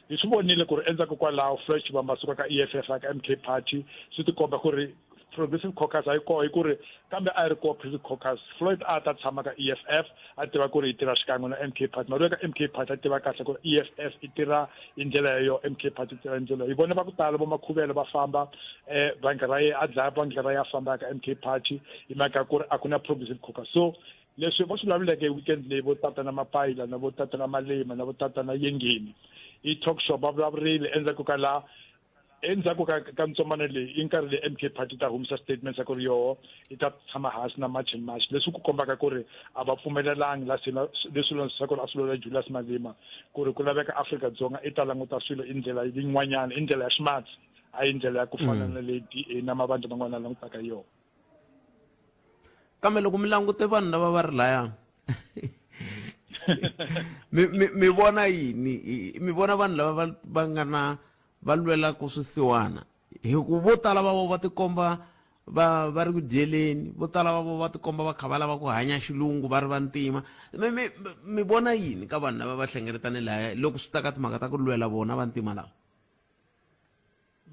hi swi vonile ku ri endzhaku kwalaho Floyd Shivambu suka ka EFF ka MK Party swi tikomba ku ri progressive caucus a yi koho hi ku ri kambe a yi ri koho progressive caucus Floyd a ta tshama ka EFF a tiva ku ri yi tirha xikan'we na MK Party mara ka MK Party a tiva kahle ku ri EFF yi tirha hi ndlela ya yo MK Party yi tirha hi ndlela hi vone va ku tala vo Makhuvele va famba bangi ra ye a dlaya bangi ra ye a famba ka MK Party hi mhaka ku ri a ku na progressive caucus so leswi va swi vulavuleke hi weekend leyi vo tatana Mapayila na vo tatana Malema na vo tatana Yengeni i talk shop va vulavurile endzhaku ka laha endzhaku ka ka ntsombano leyi i nkarhi leyi MK Party ta humesa statement xa ku ri yoho yi ta tshama hansi na March and March leswi ku kombaka ku ri a va pfumelelangi la sina leswi swa ku ri a swi lola Julius Malema ku ri ku laveka Afrika-Dzonga i ta languta swilo i ndlela yin'wanyana i ndlela ya ximatsi a yi ndlela ya ku fana na leyi DA na mavandla man'wana a langutaka yona. Kambe loko mi langute vanhu lava va ri laya mi mi mi vona yini mi vona vanhu lava va va nga na va lwelaka swisiwana hi ku vo tala va vo va tikomba va va ri ku dyeleni vo tala va vo va tikomba va kha va lava ku hanya xilungu va ri vantima mi mi mi vona yini ka vanhu lava va hlengeletane laya loko swi ta ka timhaka ta ku lwela vona vantima lava.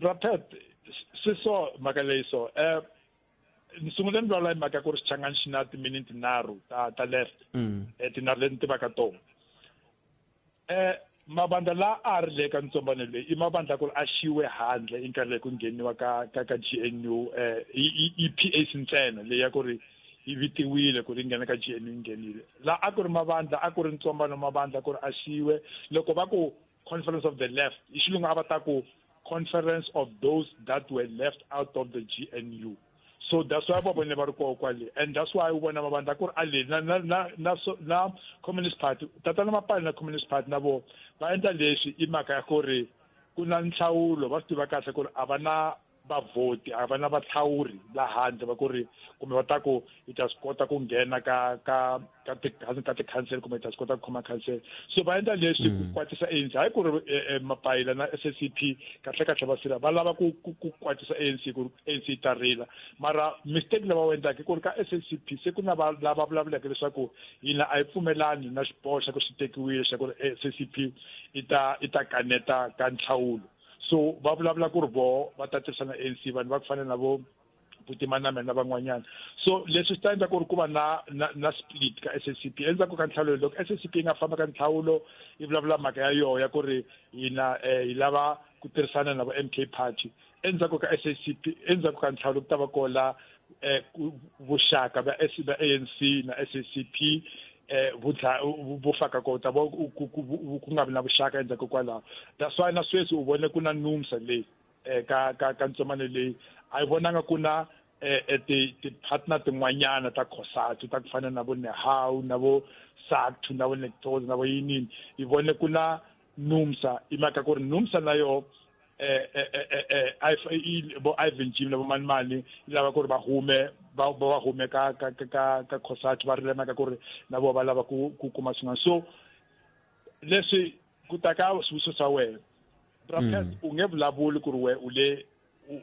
Bra Pat swi so mhaka leyi so ni sungule ni vulavula hi mhaka ya ku ri xichangani xi na timiniti tinharhu ta ta left tinharhu leti ni tivaka tona. Mavandla la a ri le ka ntsombano leyi i mavandla ku ri a xiwe handle i nkarhi leyi ku ngheniwa ka ka ka GNU eh i PAC ntsena leyi ya ku ri yi vitiwile ku ri nghena ka GNU yi nghenile la a ku ri mavandla a ku ri ntsombano mavandla ku ri a xiwe loko va ku conference of the left hi xilungu a va ta ku conference of those that were left out of the GNU so that's why va vone va ri koho kwale and that's why u vona mavandla ku ri a le na na na na na communist party tatana mapali na communist party na vo va endla leswi i mhaka ya ku ri ku na nhlawulo va swi tiva kahle ku ri a va na vavhoti a va na vahlawuri la handle va ku ri kumbe va ta ku hi ta swi kota ku nghena ka ka ka ti ka tikhansele kumbe hi ta swi kota ku khoma khansele so va endla leswi ku kwatisa ANC hayi ku ri eh, eh, mapayila na SACP kahle kahle va sila va lava ku ku ku kwatisa ANC ku ri ANC yi ta rila mara mistake lava wu endlaka i ku ri ka SACP se ku na va lava vulavulaka leswaku hina a hi pfumelani na xiboho xa ku xi tekiwile xa ku ri SACP i ta i ta kaneta ka nhlawulo so va vulavula ku ri voho va ta tirhisana ANC vanhu va ku fana na vo Buti Maname na van'wanyana so leswi swi ta endla ku ri ku va na na na split ka SACP endzhaku ka nhlawulo loko SACP yi nga famba ka nhlawulo yi vulavula mhaka ya yoho ya ku ri hina eh, hi lava ku tirhisana na vo MK party endzhaku ka SACP endzhaku ka nhlawulo ku ta va kola eh, vuxaka bya bya ANC na SACP eh vudla vu faka ko ta vo ku nga vi na vuxaka endzhaku kwalaho that's why na sweswi u vone ku na numsa leyi eh, ka ka ka ntsomano leyi a yi vonanga ku na eh, eh, ti ti-partner tin'wanyana ta cosatu ta ku fana na vo nehau na vo sactu na vo nectos na vo yinini yi vone ku na numsa i mhaka ku ri numsa na yo eh, eh, eh, eh, eh, vo Ivan Jim na vo mani mani yi lava ku ri va hume va va hume ka ka ka ka cosatu va rile mhaka ku ri na vo va lava ku ku kuma swin'wana so leswi ku ta ka swivutiso swa wena Braphet mm. u nge vulavuli ku ri we u le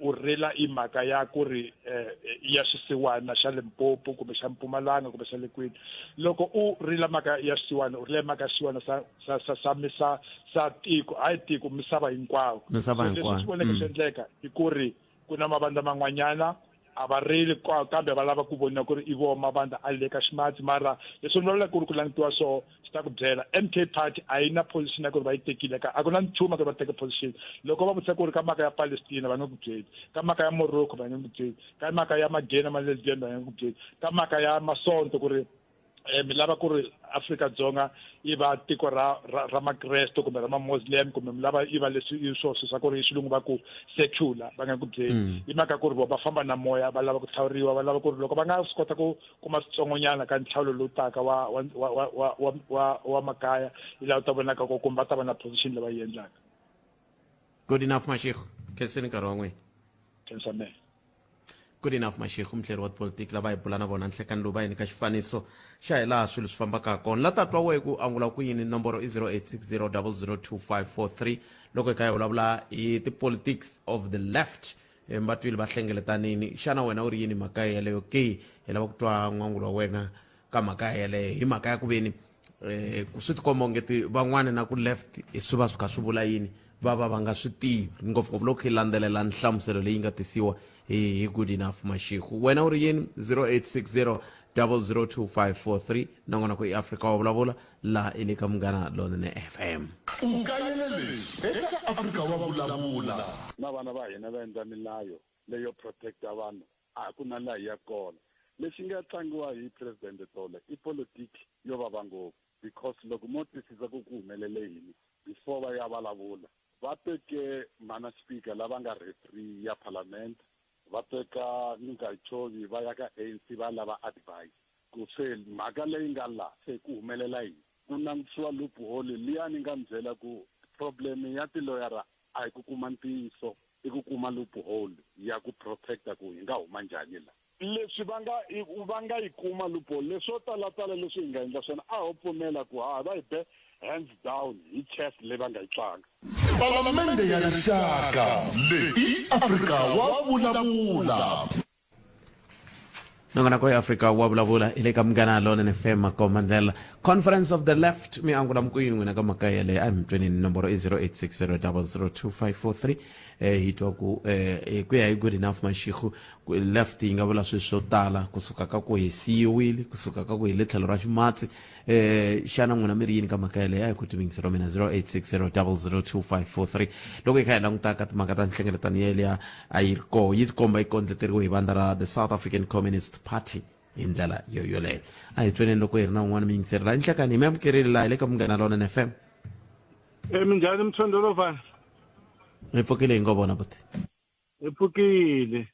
u rila i mhaka ya ku ri eh, ya xisiwana xa Limpopo kumbe xa Mpumalanga kumbe xa le kwini loko u rila mhaka ya xisiwana u rile mhaka ya xisiwana sa sa sa sa misa sa tiko hayi tiko misava hinkwayo misava hinkwayo leswi voneke mm. swi endleka i ku ri ku na mavandla man'wanyana a va rili kambe va lava ku vona ku ri i vo mavandla a le ka ximatsi mara leswi ni vulavulaka ku ri ku langutiwa so swi ta ku byela MK party a yi na position ya ku ri va yi tekile ka a ku na nchumu ku ri va teke position loko va vutisa ku ri ka mhaka ya Palestina va nge ku byeli ka mhaka ya Morocco va nge ku byeli ka mhaka ya magay na ma-lesbian va nge ku byeli ka mhaka ya masonto ku ri eh, mi lava ku ri Afrika-Dzonga yi va tiko ra ra, ra makreste kumbe ra ma-muslim kumbe mi lava yi va leswi i swo swa ku ri hi xilungu va ku secular va nga ku byeli mm. hi mhaka ku ri vo va famba na moya va lava ku hlawuriwa va lava ku ri loko va nga swi kota ku kuma switsongonyana ka nhlawulo lowu taka wa wa wa wa wa wa wa makaya yi lava ta vonaka ko kumbe va ta va na position leyi va yi endlaka good enough mashego khenseni nkarhi wa n'wina khensa mehe Good enough Mashego muhleri wa tipolitiki lava hi bula na vona nhlekani lowu va hi nyika xifaniso xa hi laha swilo swi fambaka ha kona la ta twa wehe ku angula ku yini nomboro i 0860002543 loko hi kha hi vulavula hi ti-politics of the left eh, va twile va hlengeletanini xana wena u ri yini mhaka yeleyo ke hi lava ku twa n'wangulo wa wena ka mhaka yeleyo hi mhaka ya ku veni eh ku swi tikomba ongeti van'wana na ku left swi va swi kha swi vula yini va va va nga swi tivi ngopfungopfu loko hi landzelela nhlamuselo leyi nga tisiwa hi hi good enough mashiku wena u ri yini 0860 002543 nongonoko i afrika wa vulavula laha i le ka munghana lonene fm U kayele leswi eka Afrika wa Vulavula. Na vana va hina va endla milayo leyo protecta vanhu a ku na laha hi yaka kona. Lexi nga tlangiwa hi President tolo i politiki yo vava ngopfu because loko mo twisisa ku ku humelele yini before va ya valavula va teke mhana speaker lava nga referee ya parliament va teka Ngungayitshovi va ya ka ANC va lava advice ku se mhaka leyi nga la se ku humelela yini ku langutisiwa loophole liya ni nga mi byela ku problem ya tiloyara A hi ku kuma ntiyiso, i ku kuma loophole ya ku protect-a ku hi nga huma njhani la. Leswi va nga va nga yi kuma loophole, leswo tala-tala leswi hi nga endla swona, a ho pfumela ku ha va hi be hands down hi chess leyi va nga yi tlanga. Palamende ya Rixaka, leyi i Afrika wa Vulavula. Nongonoko ya Afrika wa vulavula hi le ka Munghana Lonene FM makomba ndlela. Conference of the Left mi angula mi ku yini n'wina ka mhaka yeleyo? A hi mi tweneni nomboro i 0860002543 eh hi twa ku eh hi ku ya hi good enough Mashego ku left yi nga vula swilo swo tala kusuka ka ku hi siyiwile kusuka ka ku hi le tlhelo ra ximatsi eh xana n'wina mi ri yini ka mhaka yeleyo? A hi ku timingisi ra mina 0860002543 loko hi kha hi languta ka timhaka ta nhlengeletano yeliya a yi ri koho yi tikomba yi kondleteriwe hi vandla ra the South African Communist Party hi ndlela yo yoleyo. A hi tweneni loko hi ri na un'wana muyingiseri laha nhlekani hi mi amukerile laha hi le ka Munghana Lonene FM. E minjhani mthondolovhana? Hi pfukile hi ngo vona buti. Hi pfukile.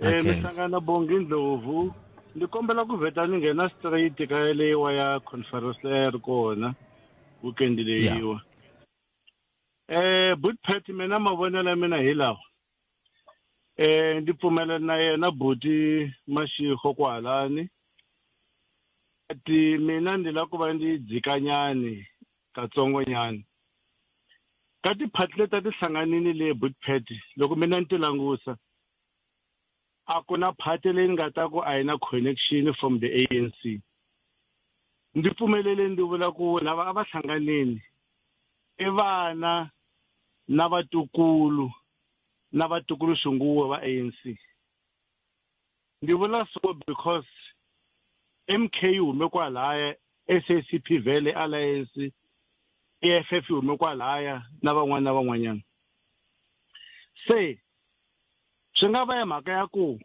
E mi hlangana Bongi Ndlovu. Ni kombela ku vheta ni nghena straight ka leyiwa ya conference leyi ri kona weekend leyiwa. Eh but Pat mina mavonelo ya mina hi lawa. Eh ndzi pfumela na yena buti Mashego kwalani. Ati mina ndzi lava ku va ndzi dzikanyani katsongonyana. Ka tiphati leti a ti hlanganini le but Pat loko mina ni ti langusa a ku na phati leyi ni nga ta ku a yi na connection from the ANC. Ndzi pfumelele ndzi vula ku lava a va hlanganini i vana na vatukulu na vatukulu xinguwe va ANC. Ndzi vula so because MK yi hume kwalaya, SACP vhele Alliance, EFF yi hume kwalaya na van'wana na van'wanyana. Se swi nga va ya mhaka ya ku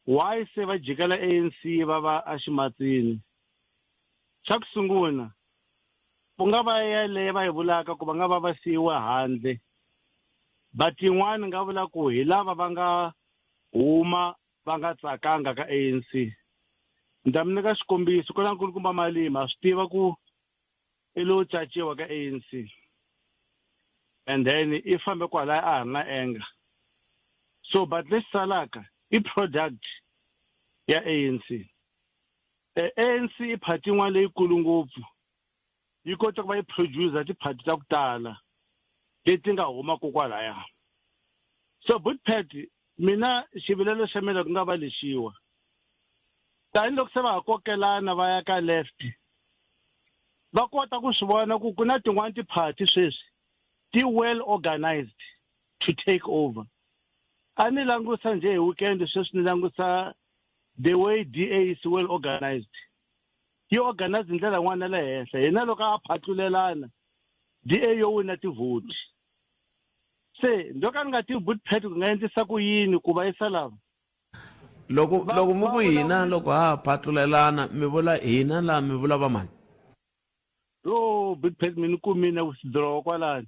why se va jikela ANC va va eximatsini. Xa ku sungula ku nga va yaleyo va yi vulaka ku va nga va va siyiwe handle but yin'wana nga vula ku hi lava va nga huma va nga tsakanga ka ANC. Ni ta mi nyika xikombiso ku na nkulukumba Malima ha swi tiva ku i lo caciwa ka ANC and then i fambe kwalaya a ha ri na anger so but lexi salaka i product ya ANC. ANC i party yin'wana leyikulu ngopfu yi kota ku va yi producer tiphati ta ku tala leti nga humaka kwalaya. So Bootpad mina xivilelo xa mina ku nga va lexiwa tanihiloko se va ha kokelana va ya ka left va kota ku swi vona ku ku na tin'wana tiphati sweswi ti well organized to take over. A ni langusa njhe hi weekend sweswi ni langusa the way DA is well organized. Yi organize hi ndlela yin'wana ya le henhla. Hina loko a phatlulelana DA yo wina tivhoti. Se ndo ka ni nga tivi Bootpad ku nga endlisa ku yini ku va yisa lava. Loko loko mi ku hina loko ha phatlulelana mi vula hina la mi vula va mani? Yo Bootpad mi ni kumile na withdraw kwalani.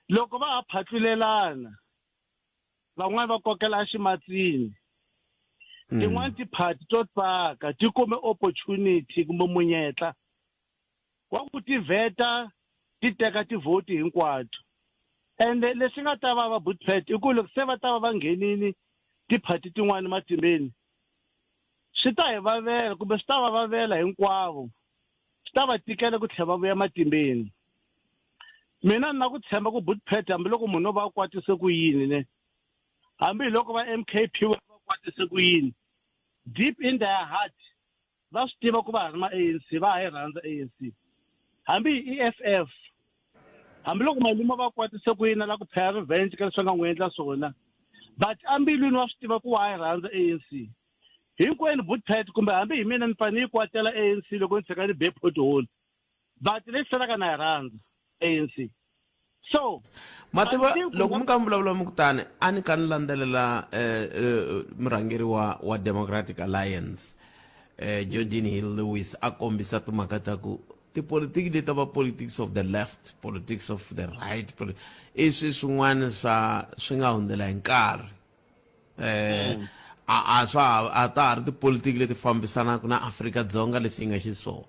Loko va ha phatlulelana van'wana va kokela eximatsini tin'wana tiphati to tsaka ti kume opportunity kumbe munyetla wa ku ti vheta ti teka tivhoti hinkwato ende leswi nga ta va va Bootpad i ku loko se va ta va va nghenini tiphati tin'wana matimbeni swi ta hi vavela kumbe swi ta va vavela hinkwavo swi ta va tikela ku tlhela va vuya matimbeni. Mina ni na ku tshemba ku Bootpad hambiloko munhu o va a kwatise ku yini ne hambi hi loko va MKP va kwatise ku yini deep in their heart va swi tiva ku va ha ri ma ANC va ha yi rhandza ANC hambi hi EFF hambiloko Malema va kwatise ku yini la ku phaya revenge ka leswi va nga n'wi endla swona but ambilwini wa swi tiva ku wa ha yi rhandza ANC. Hinkwenu Bootpad kumbe hambi hi mina ni pfa ni yi kwatela ANC loko ni tshika ni be pothole but lexi salaka na yi rhandza ANC so mativa loko mi ka mi vulavula mi ku tani a ni ka ni landzelela eh, eh, murhangeri wa wa Democratic Alliance eh, Geordin Hill Lewis a kombisa timhaka ta ku tipolitiki leti ta va politics of the left politics of the right i swi swin'wana swa swi nga hundzela hi nkarhi eh a a swa a ta ha ri tipolitiki leti fambisanaka na Afrika-Dzonga leswi yi nga xiswona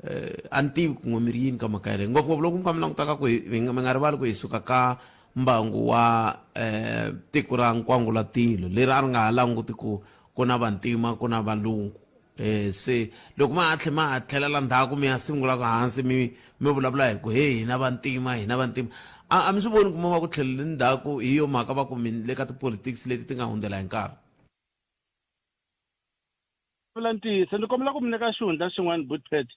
eh a ni tivi ku n'we mi ri yini ka mhaka yaleyo ngopfungopfu loko mi kha mi langutaka ku mi nga rivali ku hi suka ka mbangu wa eh tiko ra nkwangulatilo leri a ri nga ha languti ku ku na vantima ku na valungu Eh, se loko ma ha tlhe ma ha tlhelela ndzhaku mi ya sungula ku hansi mi mi vulavula hi ku he hina vantima hina vantima a a mi swi voni ku mi va ku tlhelele ndzhaku hi yo mhaka va ku mi le ka tipolitics leti ti nga hundzela hi nkarhi? Vula ntiyiso ni kombela ku mi nyika xihundla xin'wana Bootpad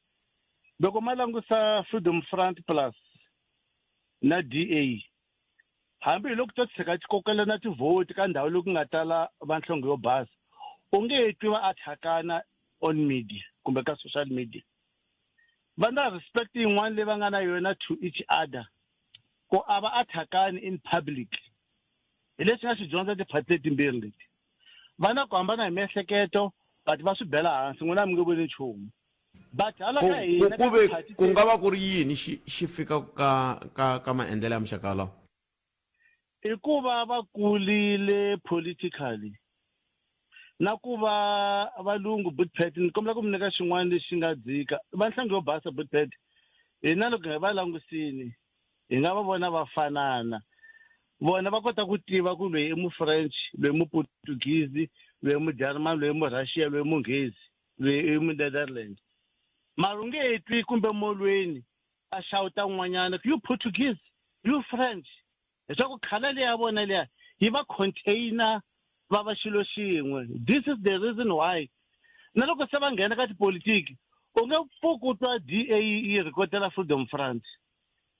loko ma langusa Freedom Front Plus na DA hambi hi loko to tshika ti kokelana tivhoti ka ndhawu leyi ku nga tala vanhlonge yo basa u nge twi va attackana on media kumbe ka social media va na respect yin'wana leyi va nga na yona to each other ku a va attackani in public hi leswi nga swi dyondza tiphati letimbirhi leti va na ku hambana hi miehleketo but va swi bela hansi n'wina mi nge voni nchumu but hala ka hina ku ve ku nga va ku ri yini xi xi fika ka ka ka maendlelo ya muxaka wolowo i ku va va kulile politically na ku va valungu bootpad ni kombela ku mi nyika xin'wana lexi nga dzika va nhlangu yo basa bootpad hina loko hi va langusini hi nga va vona va fanana vona va kota ku tiva ku loyi i mu-french loyi mu-portuguese loyi mu-german loyi mu-russia loyi munghezi loyi i mu-netherland mara u nge twi kumbe molweni a xawuta un'wanyana ku you portuguese you french leswaku khala leya ya vona liya yi va container va va xilo xin'we this is the reason why na loko se va nghena ka tipolitiki u nge pfuki u twa da yi rhikotela freedom front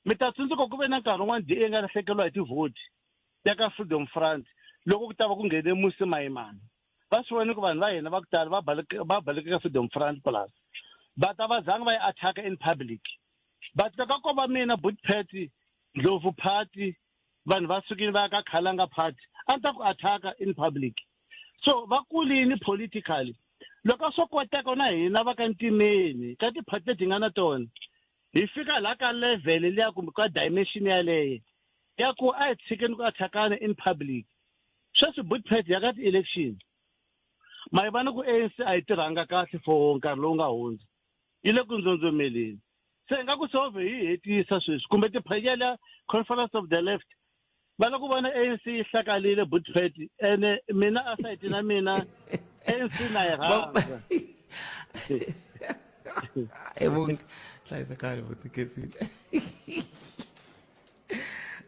mi ta tsundzuka ku ve na nkarhi wun'wana da nga lahlekeriwa hi tivhoti ya ka freedom front loko ku ta va ku nghene musi mayimana va swi vone ku vanhu va hina va ku tala va baleka va baleke ka freedom front plus but a va zangi va yi attack in public but loko ko va mina bootpet ndlovu party vanhu va sukile va ya ka khalanga party a ni ta ku attack in public so va kulini politically loko swo koteka na hina va ka ntimeni ka tiphati leti hi nga na tona hi fika laha ka level liya kumbe ka dimension yaleyo ya ku a hi tshikeni ku attackana in public sweswi bootpad ya ka ti-election ma yi vona ku ANC a yi tirhanga kahle for nkarhi lowu nga hundza yi le ku ndzondzomeleni se hi nga ku sove hi hetisa sweswi kumbe tiphayela conference of the left va lava ku vona ANC yi hlakalile bootpad ene mina a sayiti na mina ANC na yi rhandza hlayisekani vutikesile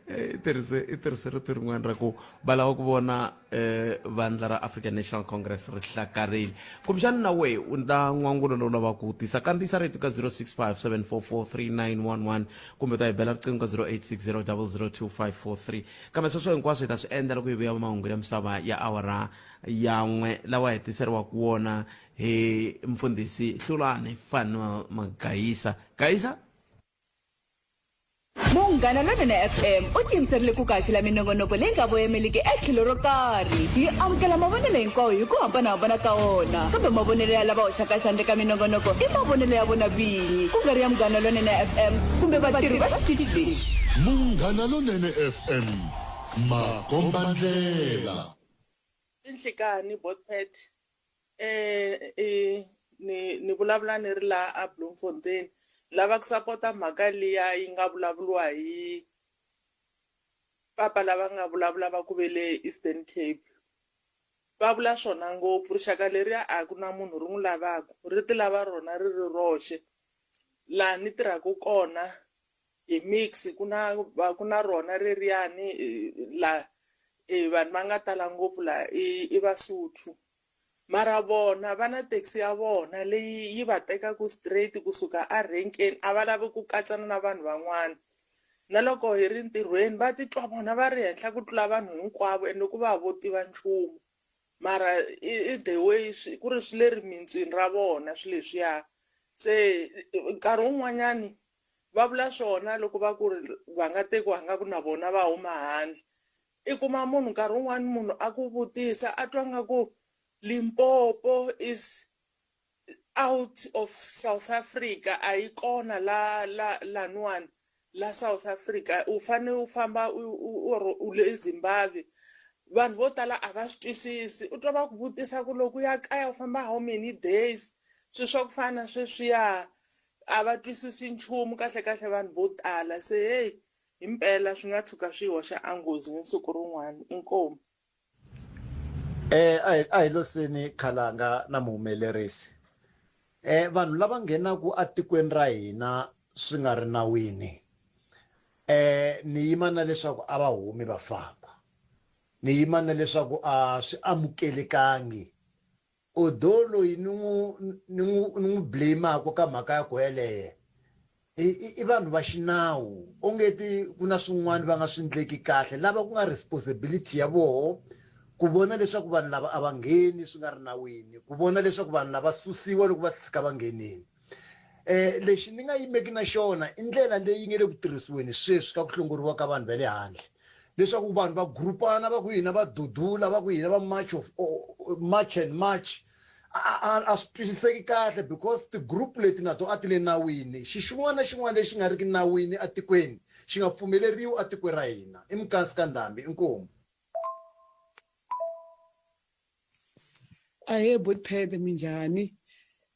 i tirhise i tirhise rito rin'wana ra ku va lava ku vona um vandla ra African National Congress ri hlakarile kumbexana na wehe u na n'wangulo lowu lavaka ku tisa kandziyisa rito ka 065 744 3911 kumbe ta hi bela riqingho ka 0860 002543 kambe sweswo hinkwaswo hi ta swi endla loko hi vuya mahungu ya misava ya awara ya n'we lawa hi tiseriwaka wona hi mfundhisi Hlulani Fanuel Magayisa Gayisa Munghana Lonene FM u tiyimiserile ku kaxela minongonoko leyi nga voyemeliki etlhelo ro karhi. Yi amukela mavonelo hinkwawo hi ku hambanahambana ka wona, kambe mavonelo ya lava hoxaka xandla eka minongonoko i mavonelo ya vona vinyi, ku nga ri ya Munghana Lonene FM kumbe vatirhi va xitichi lexi. Munghana Lonene FM, makombandlela. I nhlikani Botpet eh ni ni vulavula ni ri la a Bloemfontein lava ku sapota mhaka liya yi nga vulavuriwa hi papa lava nga vulavula va ku ve le Eastern Cape va vula swona ngopfu rixaka leriya a ku na munhu ri n'wi lavaka ri ti lava rona ri ri roxe laha ni tirhaka kona hi mix ku na ku na rona reriyani la vanhu va nga tala ngopfu la i i Vasotho mara vona va na taxi ya vona leyi yi va tekaku straight kusuka a renkeni a va lavi ku katsana na vanhu van'wana na loko hi ri ntirhweni va titwa vona va ri henhla ku tlula vanhu hinkwavo ende ku va vo tiva nchumu mara i the way swi ku ri swi le rimintswini ra vona swilo leswiya se nkarhi wun'wanyani va vula swona loko va ku ri va nga tekiwa nga ku na vona va huma handle i kuma munhu nkarhi wun'wani munhu a ku vutisa a twa nga ku Limpopo is out of South Africa a yi kona la la laniwani la South Africa u fane u famba u u le Zimbabwe vanhu vo tala a va swi twisisi u twa va ku vutisa ku loko u ya kaya u famba how many days swilo swa ku fana na sweswiya a va twisisi nchumu kahle kahle vanhu vo tala se heyi himpela swi nga tshuka swi hoxa enghozini siku rin'wana inkomu. Eh a hi a hi loseni khalanga na muhumelerisi. Eh vanhu lava nghenaku atikweni ra hina swi nga ri nawini eh ni yima na leswaku a va humi va famba. Ni yima na leswaku a swi amukelekangi. Although loyi ni n'wi ni n'wi ni n'wi blame-aku ka mhaka ya ku yeleye i i i vanhu va xinawu ongeti ku na swin'wana va nga swi ndleki kahle lava ku nga responsibility ya voho ku vona leswaku vanhu lava a va ngheni swi nga ri nawini ku vona leswaku vanhu lava susiwa loko va tshika va nghenini eh lexi ni nga yimeki na xona i ndlela leyi nge le ku tirhisiweni sweswi ka ku hlongoriwa ka vanhu va le handle leswaku vanhu va grupana va ku hina va dudula va ku hina va march of march and march a swi twisiseki kahle because ti-group leti na to a ti le nawini xi xin'wana na xin'wana lexi nga riki nawini atikweni xi nga pfumeleriwi atikweni ra hina i mukansi ka ndhambi inkomu Ahee Botpete minjhani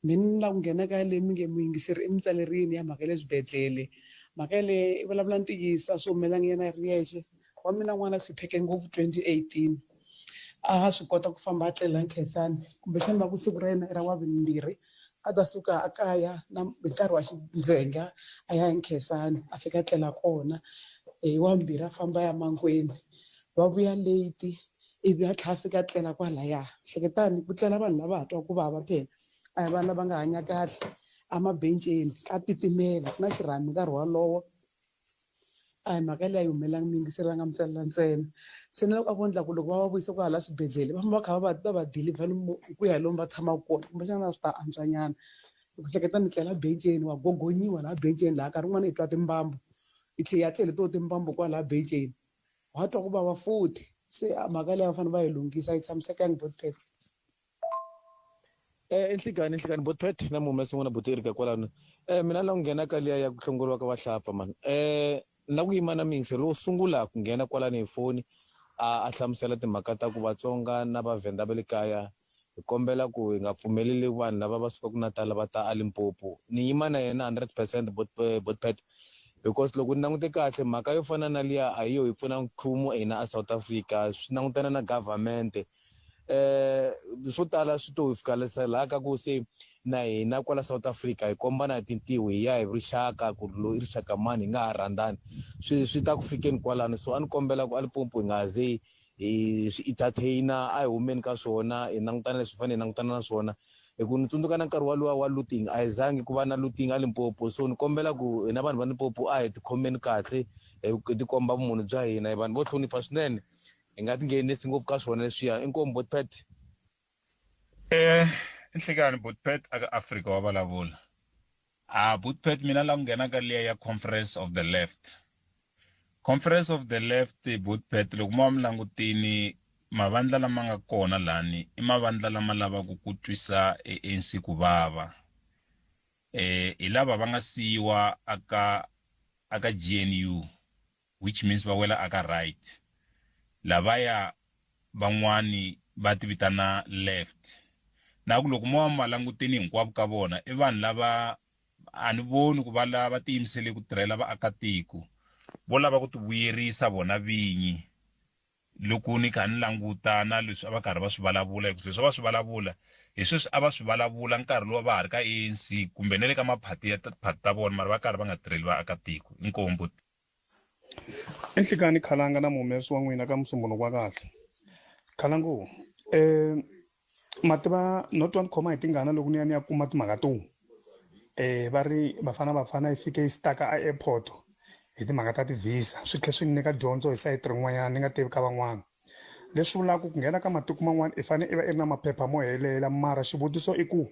me ni la ku nghena ka leyi mi nge muyingiseri i mi tsalerini ya mhaka ya le swibedhlele mhaka yaleyo i vulavula ntiyiso a swi humelanga yena a ri yexe wa mina n'wana a hlupheke ngopfu 2018 a ha swi kota ku famba a tlela Nkhensani kumbexana va ku siku ra yena i ra wavumbirhi a ta suka a kaya na hi nkarhi wa ndzhenga a ya eNkhensani a fika a tlela kona hi wavumbirhi a famba a ya Mankweng va vuya late. ivi a tlhela a fika a tlela kwalaya hleketani ku tlela vanhu lava ha twa ku vava phela a hi vanhu lava nga hanya kahle emabenceni ka titimela ku na xirhami nkarhi wolowo a hi mhaka leyi a yi humelelanga muyingiseri a nga mi tsalela ntsena se na loko a vo endla ku loko va va vuyisa kwahala swibedhlele va famba va kha va va deliver hi ku ya hi lomu va tshamaka kona kumbexana a swi ta antswa nyana hi ku hleketa ni tlela benceni wa gogonyiwa laha benceni laha nkarhi wun'wani i twa timbambu i tlhela ya tlele to timbambu kwalaha benceni wa twa ku vava futhi se mhaka leyi va fanele va yi lunghisa yi tshamisekangi botpet Eh enhlikani enhlikani botpet na muhumesi n'wana buti kwalano eh mina la ku nghena ka liya ya ku hlongoriwa ka vahlapfa mani eh na ku yima na miyingiselo lowo sungula ku nghena kwalano hi foni a a hlamusela timhaka ta ku Vatsonga na Vavhenda va le kaya hi kombela ku hi nga pfumeleli vanhu lava va sukaka Natal va ta a Limpopo ni yima na yena 100 percent botpet because loko ni langute kahle mhaka yo fana na liya a hi yo hi pfuna nchumu hina a South Africa swi langutana na government eh swo tala swi to hi fika laha ka ku se na hina kwala South Africa hi kombana hi tintiho hi ya hi rixaka ku loyi i rixaka mani hi nga ha rhandzani swi swi ta ku fikeni kwalano so a ni kombela ku a Limpopo hi nga ze hi swi entertain-a a hi humeni ka swona hi langutana leswi hi fanele hi langutana na swona hi ku ni tsundzuka na nkarhi walowa wa looting a hi zangi ku va na looting a Limpopo so ni kombela ku hina vanhu va Limpopo a hi tikhomeni kahle hi tikomba vumunhu bya hina hi vanhu vo hlonipha swinene hi nga tinghenisi ngopfu ka swona leswiya inkomu botpet Eh, nhlikani Botpet aka Afrika wa vulavula. Ah, Botpet mina la ku nghena ka liya ya Conference of the Left. Conference of the Left Botpet loko mo va mi langutini mavandla lama nga kona lani i mavandla lama lavaka ku twisa ANC ku vava. Eh, hi lava va nga siyiwa aka aka GNU which means va wela aka right. Lavaya van'wani va ti vitana left. Na ku loko mo va mi va langutini hinkwavo ka vona i vanhu lava a ni voni ku va lava tiyimisele ku tirhela vaakatiko vo lava ku tivuyerisa vona vinyi loko ni kha ni languta na leswi a va karhi va swi vulavula hi ku leswi a va swi vulavula hi sweswi a va swi vulavula nkarhi lowu va ha ri ka ANC kumbe na le ka maphati ya tiphati ta vona mara va karhi va nga tirheli vaakatiko inkomu I nhlikani khalanga na muhumesi wa n'wina ka musumbhunuko wa kahle khalangu um ma tiva no twa ni khoma hi tingana loko ni ya ni ya kuma timhaka to va ri Bafana Bafana yi fike yi stuck-a a airport hi timhaka ta ti-visa swi tlhe swi ni nyika dyondzo hi sayiti rin'wanyana ni nga tivi ka van'wana. Leswi vulaka ku nghena ka matiko man'wana i fanele i va i ri na maphepha mo helela mara xivutiso i ku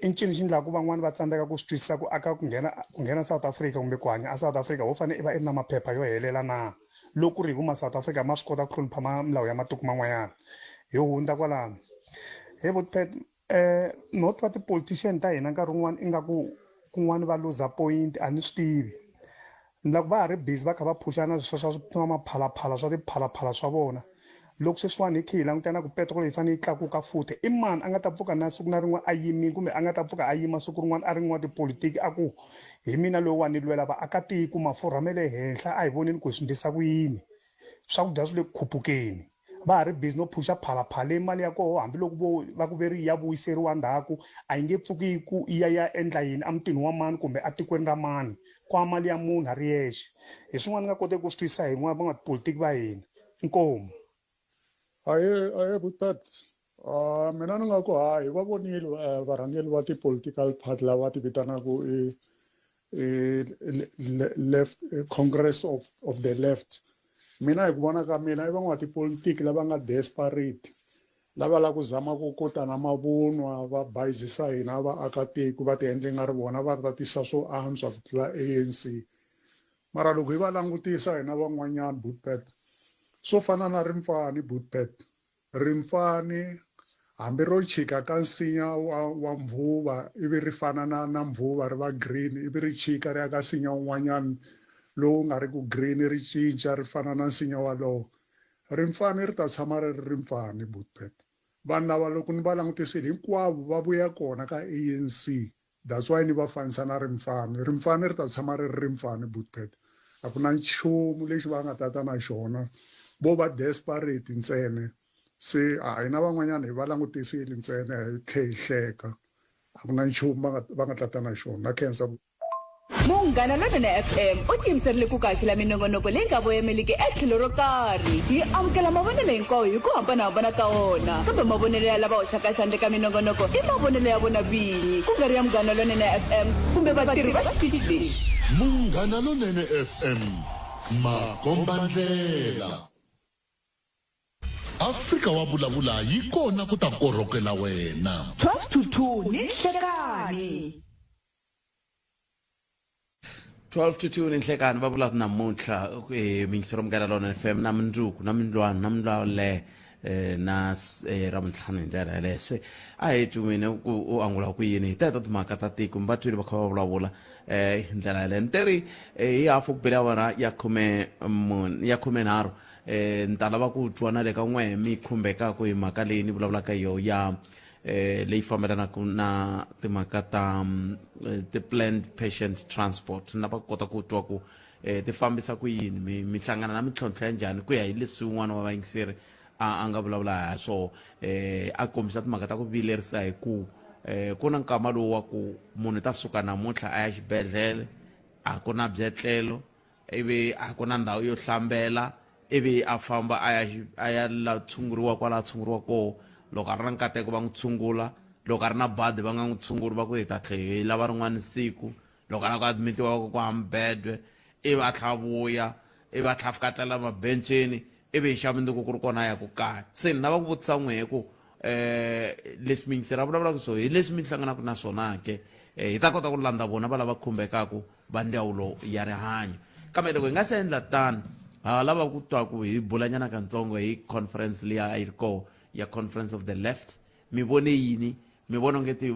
i ncini xi ndlaku van'wani va tsandzeka ku swi twisisa ku aka ku nghena ku nghena South Africa kumbe ku hanya a South Africa ho fanele i va i ri na maphepha yo helela na loko ku ri hi ku ma South Africa ma swi kota ku hlonipha ma milawu ya matiko man'wanyana hi hundza kwalano he Vutpet no twa ti-politician ta hina nkarhi wun'wani ingaku kun'wani va luza point a ni swi tivi ni la ku va ha ri busy va kha va phuxana swa swa maphalaphala swa tiphalaphala swa vona loko sweswiwani hi khe hi langutana ku petrol yi fanele yi tlakuka futhi i mani a nga ta pfuka na siku na rin'we a yimile kumbe a nga ta pfuka a yima siku rin'wana a ri n'wa tipolitiki a ku hi mina loyiwani ni lwela vaakatiko mafurha ma le henhla a hi voneni ku hi swi ndlisa ku yini swakudya swi le ku khupukeni va ha ri busy no phusha phalaphala leyi mali ya koho hambiloko vo va ku ve ri ya vuyiseriwa ndzhaku a yi nge pfuki yi ku yi ya ya endla yini emutini wa mani kumbe etikweni ra mani kwa mali ya munhu a ri yexe hi swin'wana ni nga koteki ku swi twisisa hi van'watipolitiki va hina inkomu Ahee, ahee Butpet. Mina ni nga ku hayi va vonile varhangeri va ti-political party lava ti vitanaka i i left congress of the left. Mina hi ku vona ka mina i van'watipolitiki lava nga desperate lava lava ku zama ku ku ta na mavunwa va bayizisa hina vaakatiko va ti endle nga ri vona va ta tisa swo antswa ku tlula ANC. Mara loko hi va langutisa hina van'wanyana Bootpet swo fana na Rimfani Bootpet Rimfani hambi ro chika ka nsinya wa wa mbhuva ivi ri fana na na mbhuva ri va green ivi ri chika ri ya ka nsinya wun'wanyana lowu nga ri ku green ri cinca ri fana na nsinya walowo rimfani ri ta tshama ri ri rimfani Bootpet. Vanhu lava loko ni va langutisile hinkwavo va vuya kona ka ANC That's why ni va fanisa na rimfani. Rimfani ri ta tshama ri ri rimfani Bootpet. A ku na nchumu lexi va nga ta ta na xona. Vo va desperate ntsena. Se a hina van'wanyana hi va langutisile ntsena hi tlhe hi hleka. A ku na nchumu va nga va nga ta ta na xona. Na khensa. Munghana Lonene FM u tiyimiserile ku kaxela minongonoko leyi nga voyameliki etlhelo ro karhi. Yi amukela mavonelo hinkwawo hi ku hambana-hambana ka wona, kambe mavonelo ya lava hoxaka xandla eka minongonoko i mavonelo ya vona vinyi, ku nga ri ya Munghana Lonene FM kumbe vatirhi va xitichi lexi. Munghana Lonene FM, makombandlela. Afrika wa vulavula yi kona ku ta korhokela wena. 12 to 2 ni nhlekani. 12 to 2 ni nhlekani va vula namuntlha eh, miyingisero munghana lona fm na mundzuku na mindlwana na mindlwale eh, na eh, ravuntlhanu hi ndlela yaleyo se a hi twi mina ku u angula ku yini hi teto timhaka ta tiko mi va twile va kha va vulavula eh, hi ndlela yaleyo ni teri eh, hi hafu ku bele awara ya khume mune ya khumenharhu eh, ni ta lava ku twa na le ka n'wehe mi khumbekaka hi mhaka leyi ni vulavulaka yo ya eh, leyi fambelanaka na timhaka ta mm, eh, ti-planned patient transport na va kota ku twa ku eh, ti fambisa ku yini mi, mi hlangana na mintlhontlho ya njhani ku ya hi leswi un'wana wa vayingiseri a, a nga vulavula ha swoho eh, a kombisa timhaka ta ku vilerisa hi ku eh, ku na nkama lowu wa ku munhu ta suka namuntlha a ya xibedhlele a ku na byetlelo ivi a ku na ndhawu yo hlambela ivi a famba a ya a ya la tshunguriwa kwala a tshunguriwa koho loko a ri na nkateko va n'wi tshungula loko a ri na badi va nga n'wi tshunguli va ku hi ta tlhe hi lava rin'wana siku loko a lava ku admitiwa va ku ku hambedwe ivi a tlha vuya ivi a tlha fika a tlela mabenceni ivi hi xa mundzuku ku ri kona a ya ku kaya se ni lava ku vutisa n'wehe ku eh leswi miyingiseri a vulavulaka swo hi leswi mi hlanganaka na swona ke eh, hi ta kota ku landza vona va lava khumbekaka va ndzawulo ya rihanyo kambe loko hi nga se endla tano ha lava ku twa ku hi bulanyana katsongo hi conference liya a yi ri koho ya conference of the left mi vone yini mi vona onge ti eh,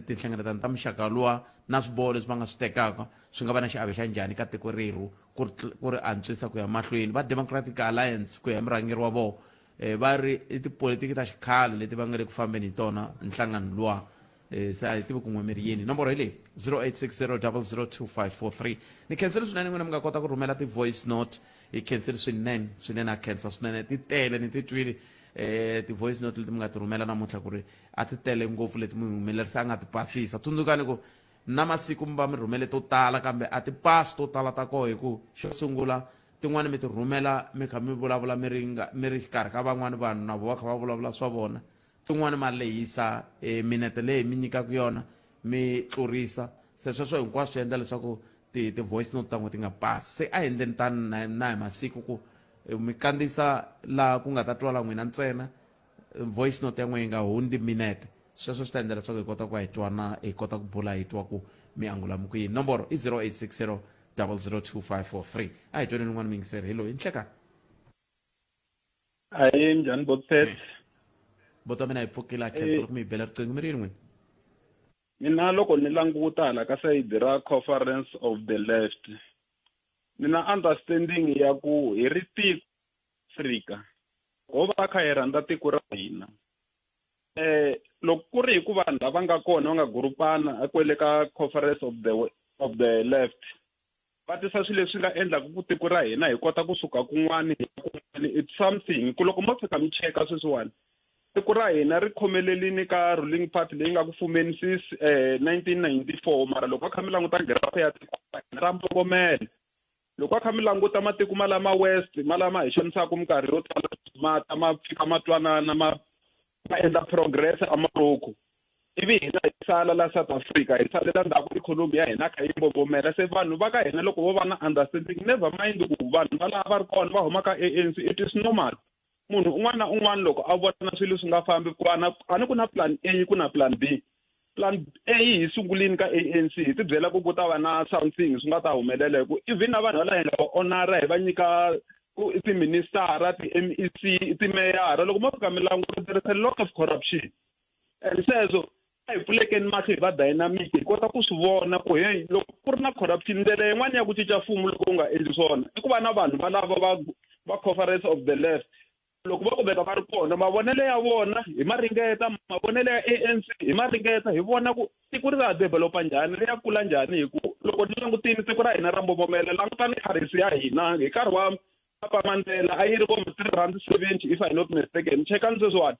tinhlengeletano ta muxaka luwa na swiboho leswi va nga swi tekaka swi nga va na xiave xa njhani ka tiko rerhu ku ri ku ri antswisa ku ya mahlweni va democratic alliance ku ya hi murhangeri wa vona eh, va ri i tipolitiki ta xikhale leti va nga le ku fambeni hi tona nhlangano luwa Eh, se a hi tivi kun'we mi ri yini nomboro hi leyi 0860002543 ni khensile swinene n'wina mi nga kota ku rhumela ti-voice note hi khensile swinene swinene a khensa swinene ti tele ni ti twile eh ti-voice note leti mi nga ti rhumela namuntlha ku ri a ti tele ngopfu leti mi humelerisa a nga ti pasisa tsundzukani ku na masiku mi va mi rhumele to tala kambe a ti pasi to tala ta koho hi ku xo sungula tin'wani mi ti rhumela mi kha mi vulavula mi ri nga mi ri xikarhi ka van'wani vanhu na vo va kha va vulavula swa vona Tin'wana ma lehisa e minete leyi mi nyikaka yona mi tlurisa se sweswo hinkwaswo swi endla leswaku ti ti-voice note ta n'we ti nga pasi se a hi endleni tani na, na hi masiku ku eh, mi kandziyisa laha ku nga ta twala n'wina ntsena eh, voice note ya n'we yi nga hundzi minete sweswo swi ta endla leswaku hi kota ku va hi twana hi kota ku bula hi twa ku mi angula mi ku yini nomboro i 0860 002543 a hi twaneni un'wana muyingiseri hi loyi nhlekani Ahee, njhani Botpet? Bota mina hi pfukile a khensa loko mi hi bela riqingho mi ri yini n'wina? Mina loko ni languta hala ka sayidi ra Conference of the Left ni na understanding ya ku hi ri tiko Afrika ho va kha hi rhandza tiko ra hina eh loko ku ri hi ku vanhu lava nga kona va nga gurupana kwele ka Conference of the of the Left va tisa swilo leswi nga endlaka ku tiko ra hina hi kota kusuka kun'wani hi ya kun'wani it's something ku loko mo fika mi cheka sweswiwani tiko ra hina ri khomelelini ka ruling party leyi nga ku fumeni since eh, 1994 mara loko va kha mi languta graph ya tiko ra hina ra mbombomela loko va kha mi languta matiko ma lama west ma lama hi xanisaka minkarhi yo tala ma ta ma fika ma twanana ma Va endla progress eMorocco ivi hina hi sala la South Africa hi salela ndzhaku ikhonomi ya hina kha yi mbombomela se vanhu va ka hina loko vo va na understanding never mind ku vanhu va laha va ri kona va huma ka ANC it is normal munhu un'wana na un'wana loko a vona swilo swi nga fambi ku va na a ni ku na plan A ku na plan B plan A hi sungulini ka ANC hi ti byela ku ku ta va na something swi nga ta humelela hi ku even na vanhu va la hi nga va honora hi va nyika ku i tiministara ti-MEC i timeyara loko mo fika mi languta there is a lot of corruption and sweswo a hi pfulekeni mahlo hi va dynamic hi kota ku swi vona ku hey loko ku ri na corruption ndlela yin'wana ya ku cinca mfumo loko u nga endli swona i ku va na vanhu valava va va conference of the left loko va kumeka va ri kona mavonelo ya vona hi ma ringeta mavonelo ya ANC hi ma ringeta hi vona ku tiko ri ta developa njhani ri ya kula njhani hi ku loko ni langutini tiko ra hina ra mbombomela langutani currency ya hina hi nkarhi wa Papa Mandela a yi ri vo 3 rand 70 if I not mistaken chekani sweswiwani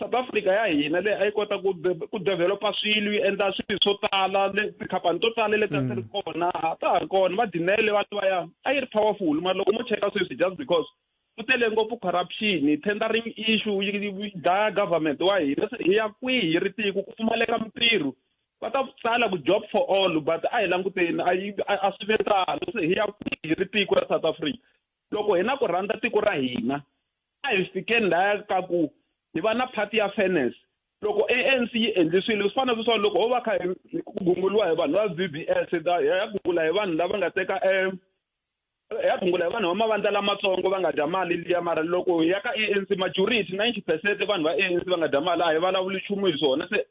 South Africa ya hina leyi a yi kota ku ku developa swilo yi endla swilo swo tala tikhampani to tala leti a ti ri kona a ta ha ri kona va dinele va va ya a yi ri powerful mara loko mo cheka sweswi just because ku tele ngopfu corruption tendering issue yi dlaya government wa hina se hi ya kwihi hi ri tiko ku pfumaleka mintirho va ta tsala ku job for all but a hi languteni a yi a swi ve tano se hi ya kwihi hi ri tiko ra South Africa loko hi na ku rhandza tiko ra hina a hi fikeni laya ka ku hi va na party ya fairness loko ANC yi endli swilo swi fana sweswo loko ho va kha hi ku gunguriwa hi vanhu va VBS hi ya gungula hi vanhu lava nga teka um ya gungula hi vanhu va mavandla lamatsongo va nga dya mali liya mara loko hi ya ka ANC majority 90 percent vanhu va ANC va nga dya mali a hi vulavuli nchumu hi swona se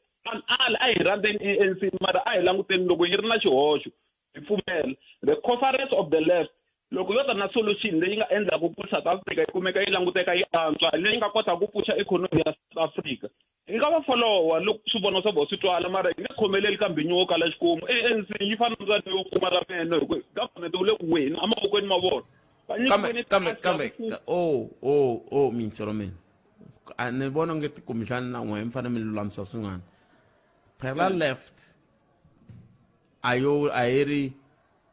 ali a hi rhandzeni ANC mara a hi languteni loko yi ri na xihoxo hi pfumela the conference of the left loko yo ta na solution leyi nga endlaku ku South Africa yi kumeka yi languteka yi antswa leyi nga kotaka ku pfuxa ikhonomi ya South Africa hi nga va folowa loko swivono swa vona swi twala mara hi nge khomeleli ka mbinyu wo kala xikomu ANC yi fana na yo pfumala meno hi ku government wu le ku weni emavokweni ma vona kambe kambe kambe oh oh oh mintsolo mina a ni vona nge kumbexana na n'we mi fanele mi lulamisa swin'wana phela left a yo a yi ri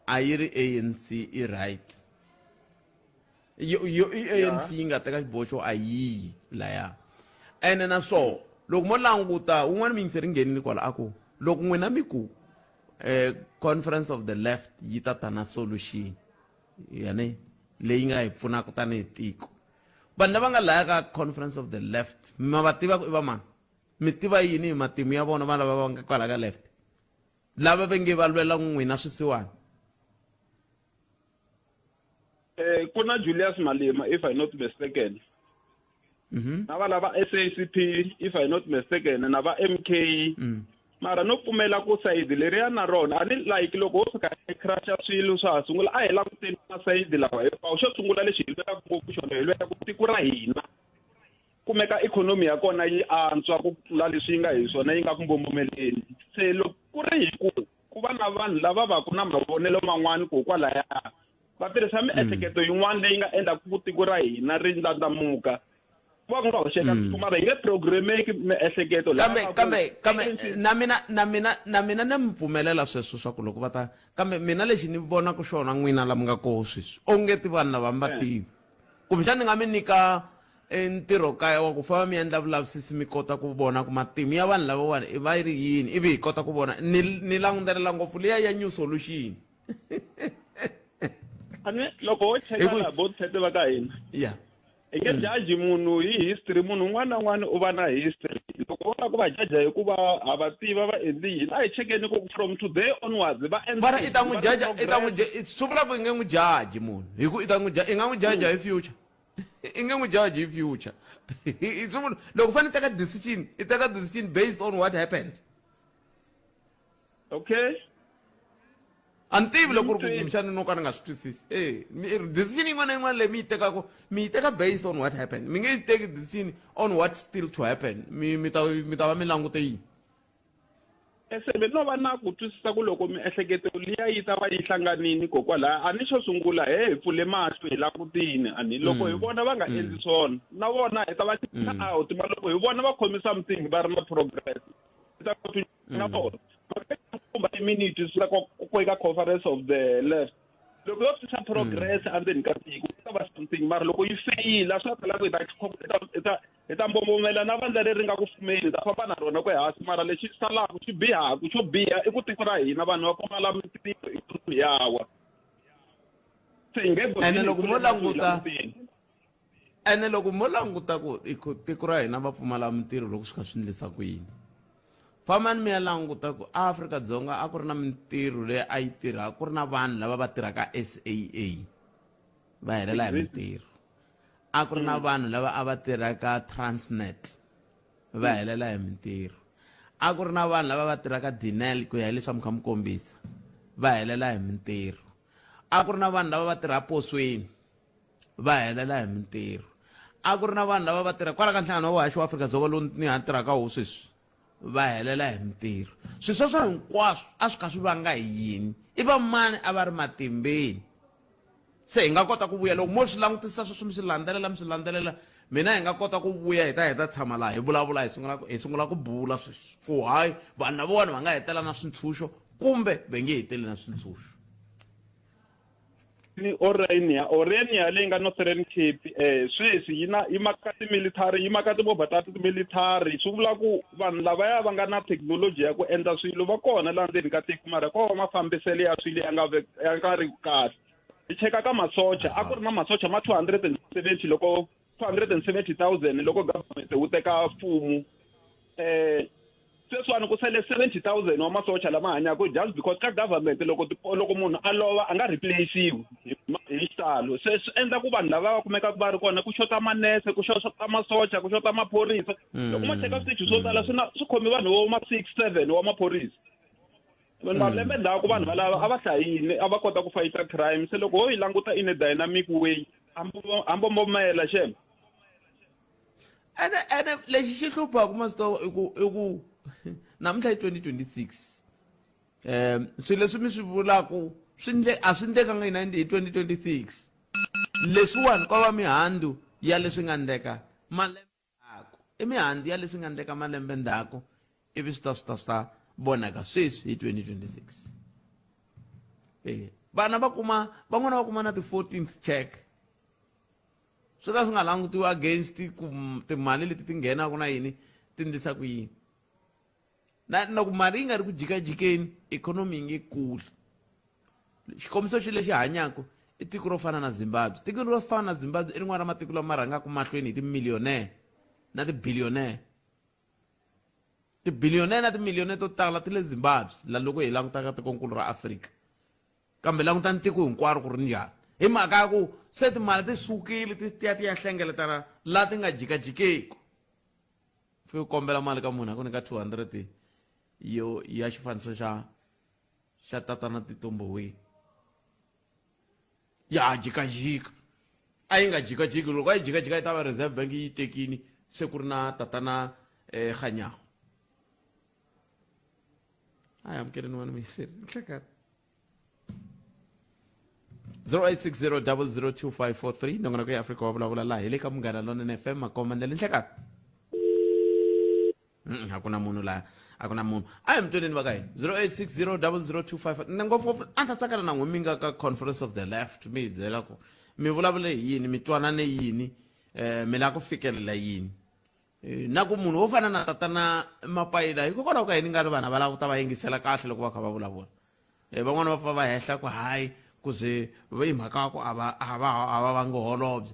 a yi ri ANC i right yo yo i ANC yi nga teka xiboho xo a yiyi laya ene naswoho loko mo languta wun'wana muyingiseri nghenini kwala a ku loko n'wina mi ku eh, conference of the left yi ta ta na solution yani leyi nga hi pfunaka tanihi tiko vanhu lava nga laya ka conference of the left ma va tiva ku i va mani mi tiva yini hi matimu ya vona vanhu lava va nga kwala ka left lava va nge va lwela n'wina swisiwana eh ku na Julius Malema if I not mistaken na va lava SACP if I not mistaken na va MK mara no pfumela ku sayidi leriya na rona a ni like loko ho fika hi crasha swilo swa ha sungula a hi languteni masayidi lawa hinkwawo xo sungula lexi hi lwelaka ngopfu xona hi lwela ku tiko ra hina kumeka ikhonomi ya kona yi antswa ku tlula leswi yi nga hi swona yi nga ku mbombomeleni se loko ku ri hi ku ku va na vanhu lava va ku na mavonelo man'wani ku kwalaya va tirhisa miehleketo yin'wana leyi nga endlaka ku tiko ra hina ri ndlandlamuka ku va ku nga hoxeka mara hi nge programmeki miehleketo kambe kambe kambe na mina na mina na mina na mi pfumelela sweswo swa ku loko va ta kambe mina lexi ni vonaka xona n'wina la mi nga koho sweswi onge ti vanhu lava mi va tivi kumbexana ni nga mi nyika ntirho kaya wa ku famba mi endla vulavisisi mi kota ku vona ku matimu ya vanhu lavawani i va yi ri yini ivi hi kota ku vona ni ni langutelela ngopfu liya ya new solution ani loko ho cheka laha bo tshete va ka hina ya hi nge jaji munhu hi history munhu un'wana na un'wana u va na history loko va ku va jaja hikuva ha va tiva va endli yini a hi chekeni ku from today onwards va endla mara i ta n'wi jaja i ta n'wi swi vula ku i nge n'wi jaji munhu hi ku i ta n'wi i nga n'wi jaja hi future i nge n'wi jaji hi future swi vula loko u fanele i teka decision i teka decision based on what happened okay a ni tivi loko ri ku kumbexana no ka ni nga swi twisisi e decision yin'wana na yin'wana leyi mi yi tekaka mi yi teka based on what happened mi nge yi teki decision on what still to happen mi mi ta mi ta va mi langute yini esebe no va na ku twisisa ku loko miehleketo liya yi ta va yi hlanganini kokwalaya a ni xo sungula he hi pfule mahlo hi langutini a ni loko hi vona va nga endli swona na vona hi ta va out ma loko hi vona va khomi something va ri na progress hi ta ku na vona kumba timiniti swi ku eka conference of the left. Loko yo tisa progress endzeni ka tiko ku ta va something, mara loko yi feyila swa ta lava hi ta hi ta hi ta mbombomela na vandla leri nga ku fumeni, hi ta famba na rona ku hansi. Mara lexi salaka xi bihaku xo biha i ku tiko ra hina vanhu va pfumala mintirho, ikhonomi ya wa. Se hi nge Ene loko mo languta ene loko mo languta ku tiko ra hina va pfumala mintirho, loko swi kha swi ndlisa ku yini, fambani mi ya languta ku Afrika-Dzonga a ku ri na mintirho leyi a yi tirha, ku ri na vanhu lava va tirhaka SAA va helela hi mintirho, a ku ri na vanhu lava a va tirhaka Transnet va helela hi mintirho, a ku ri na vanhu lava va tirhaka Dinel, ku ya hi leswi a mi kha mi kombisa, va helela hi mintirho, a ku ri na vanhu lava va tirha posweni va helela hi mintirho, a ku ri na vanhu lava va tirha kwala ka nhlangano wa vuhaxi wa Afrika-Dzonga lowu ni ha tirhaka wo sweswi va helela hi mintirho. Swilo sweswo hinkwaswo a swi kha swi vanga hi yini? I va mani a va ri matimbeni? Se hi nga kota ku vuya loko mo swi langutisa sweswo, mi swi landzelela, mi swi landzelela, mina hi nga kota ku vuya hi ta hi ta tshama laha hi vulavula, hi sungula hi sungula ku bula sweswi ku hayi, vanhu lavawani va nga hetela na swintshuxo kumbe va nge heteli na swintshuxo. Ni Orania, Orania leyi nga Northern Cape sweswi yi na yi maka ti-military, yi maka timovha ta ti-military. Swi vula ku vanhu lavaya va nga na thekinoloji ya ku endla swilo va kona laha ndzeni ka tiko, mara ko va mafambiselo ya swilo ya nga ya nga ri kahle. Hi cheka ka masocha, a ku ri na masocha ma 270 loko 270,000 loko government wu teka mfumo. Sweswiwani ku sele 70,000 wa masocha lama hanyaka, just because ka government loko loko munhu a lova a nga replace-iwi hi xitalo. Se swi endla ku vanhu lava va kumekaka va ri kona, ku xota manese, ku xota masocha, ku xota maphorisa. Loko ma cheka switichi swo tala swi na swi khome vanhu vo ma 6 7 wa maphorisa. Malembe ndzhaku vanhu valava a va hlayile, a va kota ku fayita crime. Se loko ho yi languta in a dynamic way, a mbombomela xem. Ene ene lexi xi hluphaka masito i ku i ku namuntlha hi 2026, swilo leswi mi swi vulaku swi ndle a swi ndlekanga hi 90 hi 2026. Leswiwani ko va mihandzu ya leswi nga ndleka malembe ndzhaku, i mihandzu ya leswi nga ndleka malembe ndzhaku, ivi swi ta swi ta swi ta vonaka sweswi hi 2026. Vana va kuma, van'wana va kuma na ti-14th check, swi ka swi nga langutiwi against ku timali leti ti nghenaka na yini ti ndlisa ku yini. Na loko mali yi nga ri ku jikajikeni, ikhonomi yi nge kuli. Xikombiso xi lexi hanyaka i tiko ro fana na Zimbabwe. Tiko ro fana na Zimbabwe i rin'wana ra matiko lama rhangaka mahlweni hi timillionaire na tibillionaire. Tibillionaire na timillionaire to tala ti le Zimbabwe la loko hi langutaka tikonkulu ra Afrika. Kambe langutani tiko hinkwaro ku ri njhani, hi mhaka ya ku se timali ti sukile ti ti ya ti ya hlengeletana la ti nga jikajikeku. Fike ku kombela mali ka munhu a ku nyika 200 yo ya xifaniso xa xa tatana Tito Mboweni, ya jikajika. A yi nga jikajiki, loko a yi jikajika yi ta va Reserve Bank yi tekini se ku ri na tatana Kganyago. A hi amukeleni n'wana muyiseri nhlekani. 0860002543, nongonoko ya Afrika wa vulavula laha hi le ka Munghana Lonene FM, Makoma ndlela nhlekani. A ku na munhu laha, a ku na munhu. A hi mutweneni va ka hina 08600025. Ni ngopfungopfu a ni ta tsakela na n'we mi nga ka Conference of the Left, mi hi byela ku mi vulavule hi yini, mi twanane yini, mi lava ku fikelela yini. Na ku munhu wo fana na tatana Mapaila, hikokwalaho ka yini nga ri vanhu va lava ku ta va yingisela kahle loko va kha va vulavula? Van'wana va pfa va hehla ku hayi, ku ze hi mhaka ya ku a va a va a va vangi holobye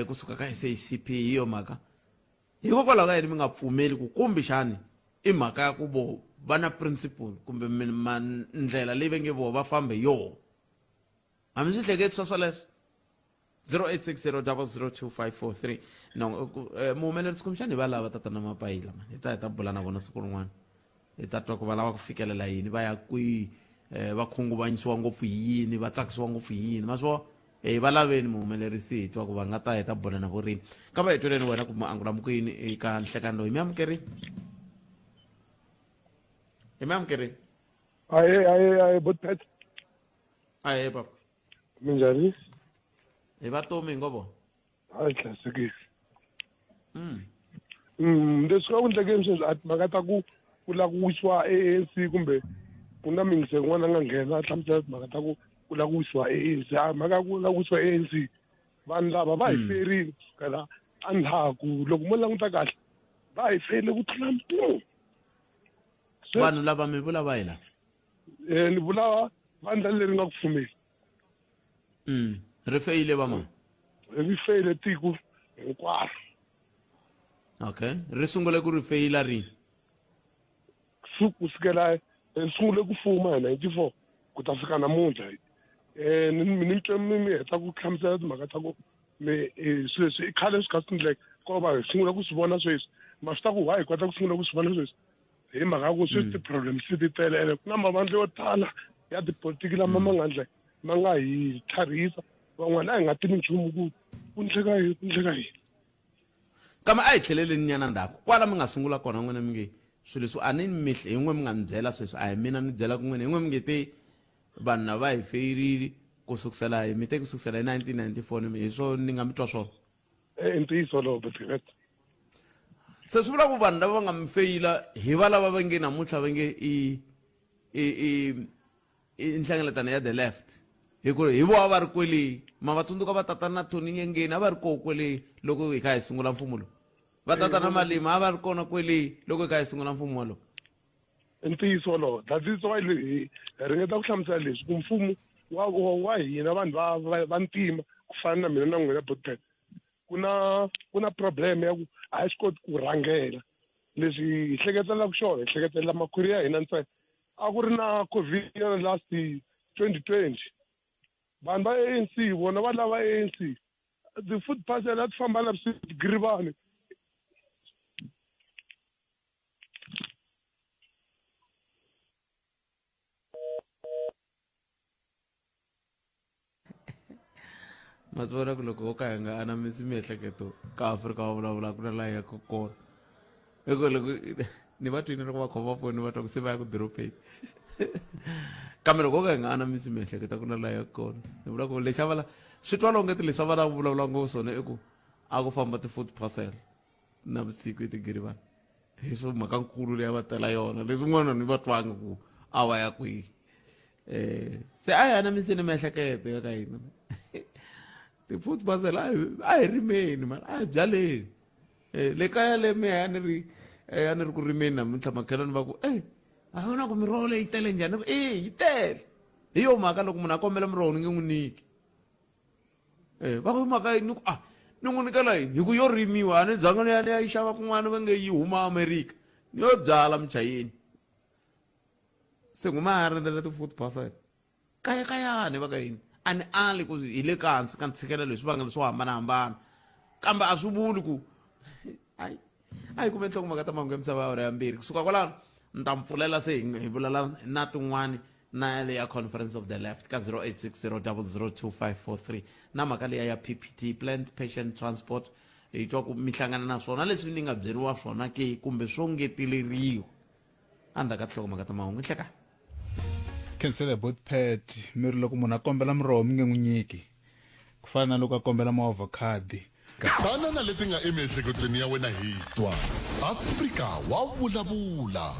kusuka ka SACP, hi yo mhaka. Hikokwalaho ka yini mi nga pfumeli ku kumbexani i mhaka ya ku vo va na principle kumbe ndlela leyi va nge vo va fambe yoho? A mi swi hleketi swa swoleswo? 0860002543. No, muhumelerisi, kumbexani hi va lava tatana Mapaila mani, hi ta hi ta bula na vona siku rin'wana, hi ta twa ku va lava ku fikelela yini, va ya kwihi, va khunguvanyisiwa ngopfu hi yini, va tsakisiwa ngopfu hi yini, ma swi vona? Va laveni muhumelerisi, hi twa ku va nga ta hi ta bula na vo rini. Kambe hi tweleni wena ku mu angula mu ku yini eka nhlekani loyi. Mi amukerini, hi mi amukerini. Ahe, ahe, ahe, bot Pat. Ahe papa. Minjhani? Hi va tomi hi ngo vona. Hayi, hlasekile. Leswi nga ku endlekeni sweswi a timhaka ta ku ku lava ku wisiwa ANC kumbe Ku na miyingiseri un'wana a nga nghena a hlamusela timhaka ta ku ku lava ku wisiwa ANC. A mhaka ya ku lava ku wisiwa ANC vanhu lava va hi mm. ferile kusukela endzhaku loko mo languta kahle va hi ferile ku tlula mpimo. Vanhu lava mi vula va hi lava? Eh ni vula vandla leri nga ku fumeni. Mm. Ri feyile va mani? Ri feyile tiko hinkwaro. Okay. Ri sungule ku ri feyila rini? Ku sukela ri sungule ku fuma hi 94 ku ta fika namuntlha. Eh ni ni twe mi mi heta ku hlamusela timhaka ta ku mi eh, swilo leswi i khale swi kha swi endleka ko va hi sungula ku swi vona sweswi ma swi ta ku why hi kota ku sungula ku swi vona sweswi hi mhaka ya ku sweswi mm. ti-problem se ti tele ene ku na mavandla yo tala ya tipolitiki lama ma mm. nga ndleka ma nga hi tlharihisa van'wana a hi nga tivi nchumu ku ku ndleka yini ku ndleka yini kambe a hi tlheleleni nyana ndzhaku kwala mi nga sungula kona n'wina mi nge swilo leswi a ni mihli hi n'we mi nga ni byela sweswi a hi mina ni byela ku n'wina hi n'we mi nge te vanhu lava hi feyirile ku sukusela hi mi te ku sukusela hi 1994 ni hi swo ni nga mi twa swona i ntiyiso lowo butivet se swi vula ku vanhu lava va nga mi feyila hi va lava va nge namuntlha va nge i i i i nhlengeletano ya the left hi ku hi vona va ri kwele ma va tsundzuka va tatana na Tony Nyengeni a va ri koho kwele loko hi kha hi sungula mfumo lowu va tatana Malima a va ri kona kwele loko hi kha hi sungula mfumo walowo i ntiyiso wolowo that is why hi ringeta ku hlamusela leswi ku mfumo wa wa hina vanhu va va va ntima ku fana na mina na n'wina botpet ku na ku na problem ya ku a hi swi koti ku rhangela leswi hi hleketelelaka xona hi hleketelela makhwiri ya hina ntsena a ku ri na covid yona last 2020 vanhu va ANC vona va lava ANC the food parcel a ti famba na vusiku tigirivani ma swi vona ku loko ho ka hi nga anamisi miehleketo ka afrika wa vulavula ku na laha yaka kona hi ku loko ni va twini loko va khoma foni va twa ku se va ya ku diropeni kambe loko ho ka hi nga anamisi miehleketo ku na laha yaka kona ni vula ku lexi a va la swi twala ongeti leswi a va lava ku vulavula ngopfu swona i ku a ku famba ti-food parcel navusiku etigirivani hi swo mhaka nkulu leyi a va tela yona leswin'wana ni va twangi ku a va ya kwihi um se a hi anamiseni miehleketo ya ka hina ti-food parcel a hi rimeni mani a hi byaleni um le kaya le mehe a ni ri eh, a ni ri ku rimeni namuntlha makhelwani va ku e a vona ku miroho leyi tele njhani e yi tele hi yo mhaka loko munhu a kombela miroho ni nge n'wi nyiki Eh, va ku mhaka yini ni ku a ni n'wi nyikela yini hi ku yo rimiwa a ni byanga ni ya ni ya yi xava kun'wana va nge yi huma amerika ni yo byala muchayeni se n'wi ma ha rindzela ti-food parcel kayakayani va ka yini a ni ali ku hi le ka hansi ka ntshikelelo hi swivangelo swo hambanahambana kambe a swi vuli ku ayi a hi kume nhlokomhaka ta mahungu ya misava ya awara ya mbirhi kusuka kwalano ni ta mi pfulela se hi vulela na tin'wani na yale ya conference of the left ka 0860002543 na mhaka leya ya ppt planned patient transport hi twa ku mi hlangana na swona leswi ni nga byeriwa swona ke kumbe swo ngeteleriwa endzhaku ka tinhlokomhaka ta mahungu nhlekani Khensile Botpet mi ri loko munhu a kombela muroho mi nge n'wi nyiki ku fana na loko a kombela maovhakhadi. Tana na leti nga emiehleketweni ya wena hi twa. Afrika wa vulavula.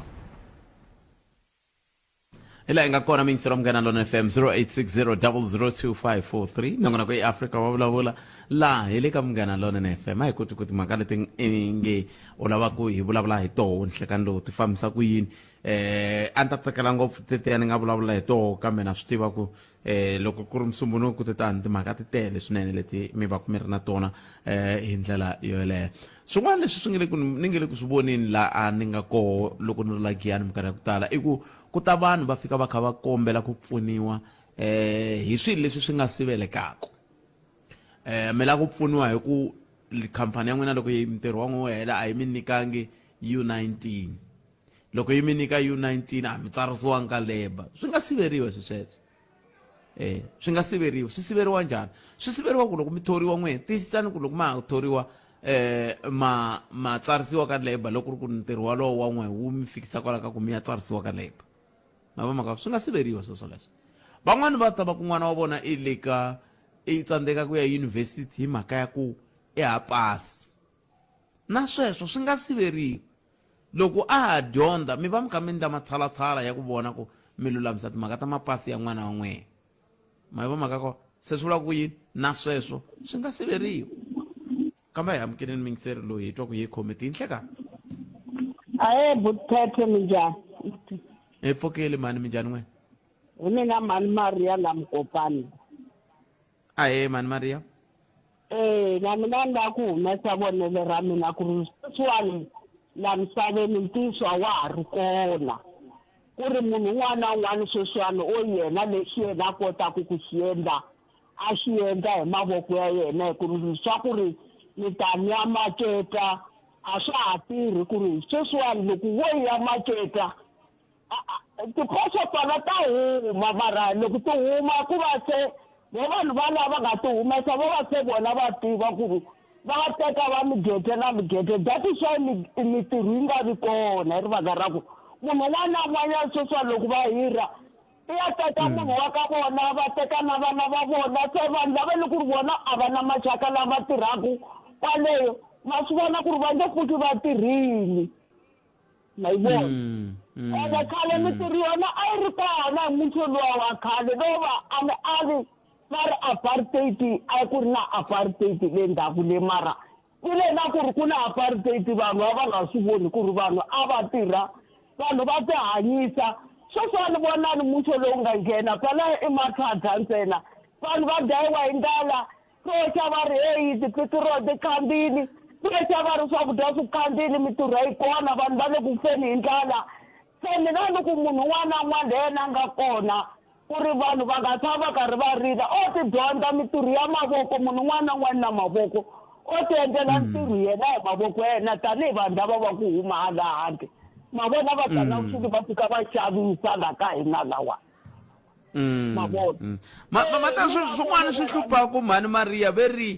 Hi laha hi nga kona miyingiselo wa Munghana Lona FM 0860002543 nongonoko i Afrika wa vulavula laha hi le ka Munghana Lona FM a hi koti ku timhaka leti nge u lava ku hi vulavula hi toho nhlekani lowu ti fambisa ku yini eh a ni ta tsakela ngopfu tetiya ni nga vulavula hi toho kambe na swi tiva ku eh loko ku ri musumbunuku ku titani timhaka ti tele swinene leti mi va ku mi ri na tona eh hi ndlela yoleyo swin'wana leswi swi nge le ku ni nge le ku swi voneni la a ni nga koho loko ni ri la giyani minkarhi ya ku tala i ku ku ta vanhu va fika va kha va kombela ku pfuniwa eh hi swilo leswi swi nga sivelekaka eh mi lava ku pfuniwa hi ku khampani ya n'wina loko yi ntirho wa n'wina wu hela a yi mi nyikangi U19 loko yi mi nyika U19 a mi tsarisiwanga ka labor swi nga siveriwa swi sweswo eh swi nga siveriwa swi siveriwa njhani swi siveriwa ku loko mi thoriwa n'we tiyisisani ku loko ma ha thoriwa eh ma ma tsarisiwa ka labor loko ri ku ntirho walowo wa n'we wu mi fikisa kwala ka ku mi ya tsarisiwa ka labor ma va mhaka swi nga siveriwa sweswo leswo van'wani va ta va ku n'wana wa vona i le ka i tsandzeka ku ya eyunivhesiti hi mhaka ya ku i ha pasi na sweswo swi nga siveriwa loko a ha dyondza mi va mi kha mi endla matshalatshala ya ku vona ku mi lulamisa timhaka ta mapasi ya n'wana wa n'wehe ma yi va mhaka ko se swi vula ku yini na sweswo swi nga siveriwa kambe a hi amukeleni muyingiseri loyi hi twa ku yi khome tinhleka Ahe buthethe minjhani? Hi pfukile mhani minjhani n'we? Hi mina mhani Maria la Mukopani. Ahe mhani Maria. Eh na mina ni lava ku humesa vonelo ra mina ku ri sweswiwani la misaveni ntiyiso a wa ha ri kona ku ri munhu un'wana na un'wana sweswiwani o yena lexi yena a kotaka ku xi endla a xi endla hi mavoko ya yena hi ku ri swa ku ri ni ta ni ya maketa a swa ha tirhi ku ri sweswiwani loko wo ya maketa tikhoso tona ta huma mara loko ti huma ku va se vo vanhu va lava nga ti humesa vo va se vona va tiva ku ri va teka va migede na migede that is why mintirho yi nga vi kona hi rivaka ra ku munhu un'wana na un'wanyana sweswiwani loko va hirha i ya teka munhu wa ka vona va teka na vana va vona se vanhu lava le ku ri vona a va na maxaka lama tirhaka kwaleyo ma swi vona ku ri va nge pfuki va tirhile ma yi vona ene khale mintirho yona a yi ri kona hi munthu luwa wa khale lowu va a ni a ri va ri apartheid a ku ri na apartheid le ndzhaku le mara ku le na ku ri ku na apartheid vanhu a va nga swi voni ku ri vanhu a va tirha vanhu va tihanyisa sweswi a ni vonani muxo lowu nga nghena kwala i matlhadha ntsena vanhu va dlayiwa hi ndlala Prexa va ri heyi tipetiroli ti khandziyile prexa va ri swakudya swi khandziyile mintirho a yi kona vanhu va le ku feni hi ndlala se mina ni ku munhu un'wana na un'wana leyi yena a nga kona ku ri vanhu va nga tshama va karhi va rila o ti dyondza mintirho ya mavoko munhu un'wana na un'wana na mavoko o ti endlela ntirho yena hi mavoko ya yena tanihi vanhu lava va ku huma hala handle ma vona va tana kusuke va fika va xavisa la ka hina lawa ma vona Ma ma ma ta swi swin'wana swi hluphaku mhani Maria ve ri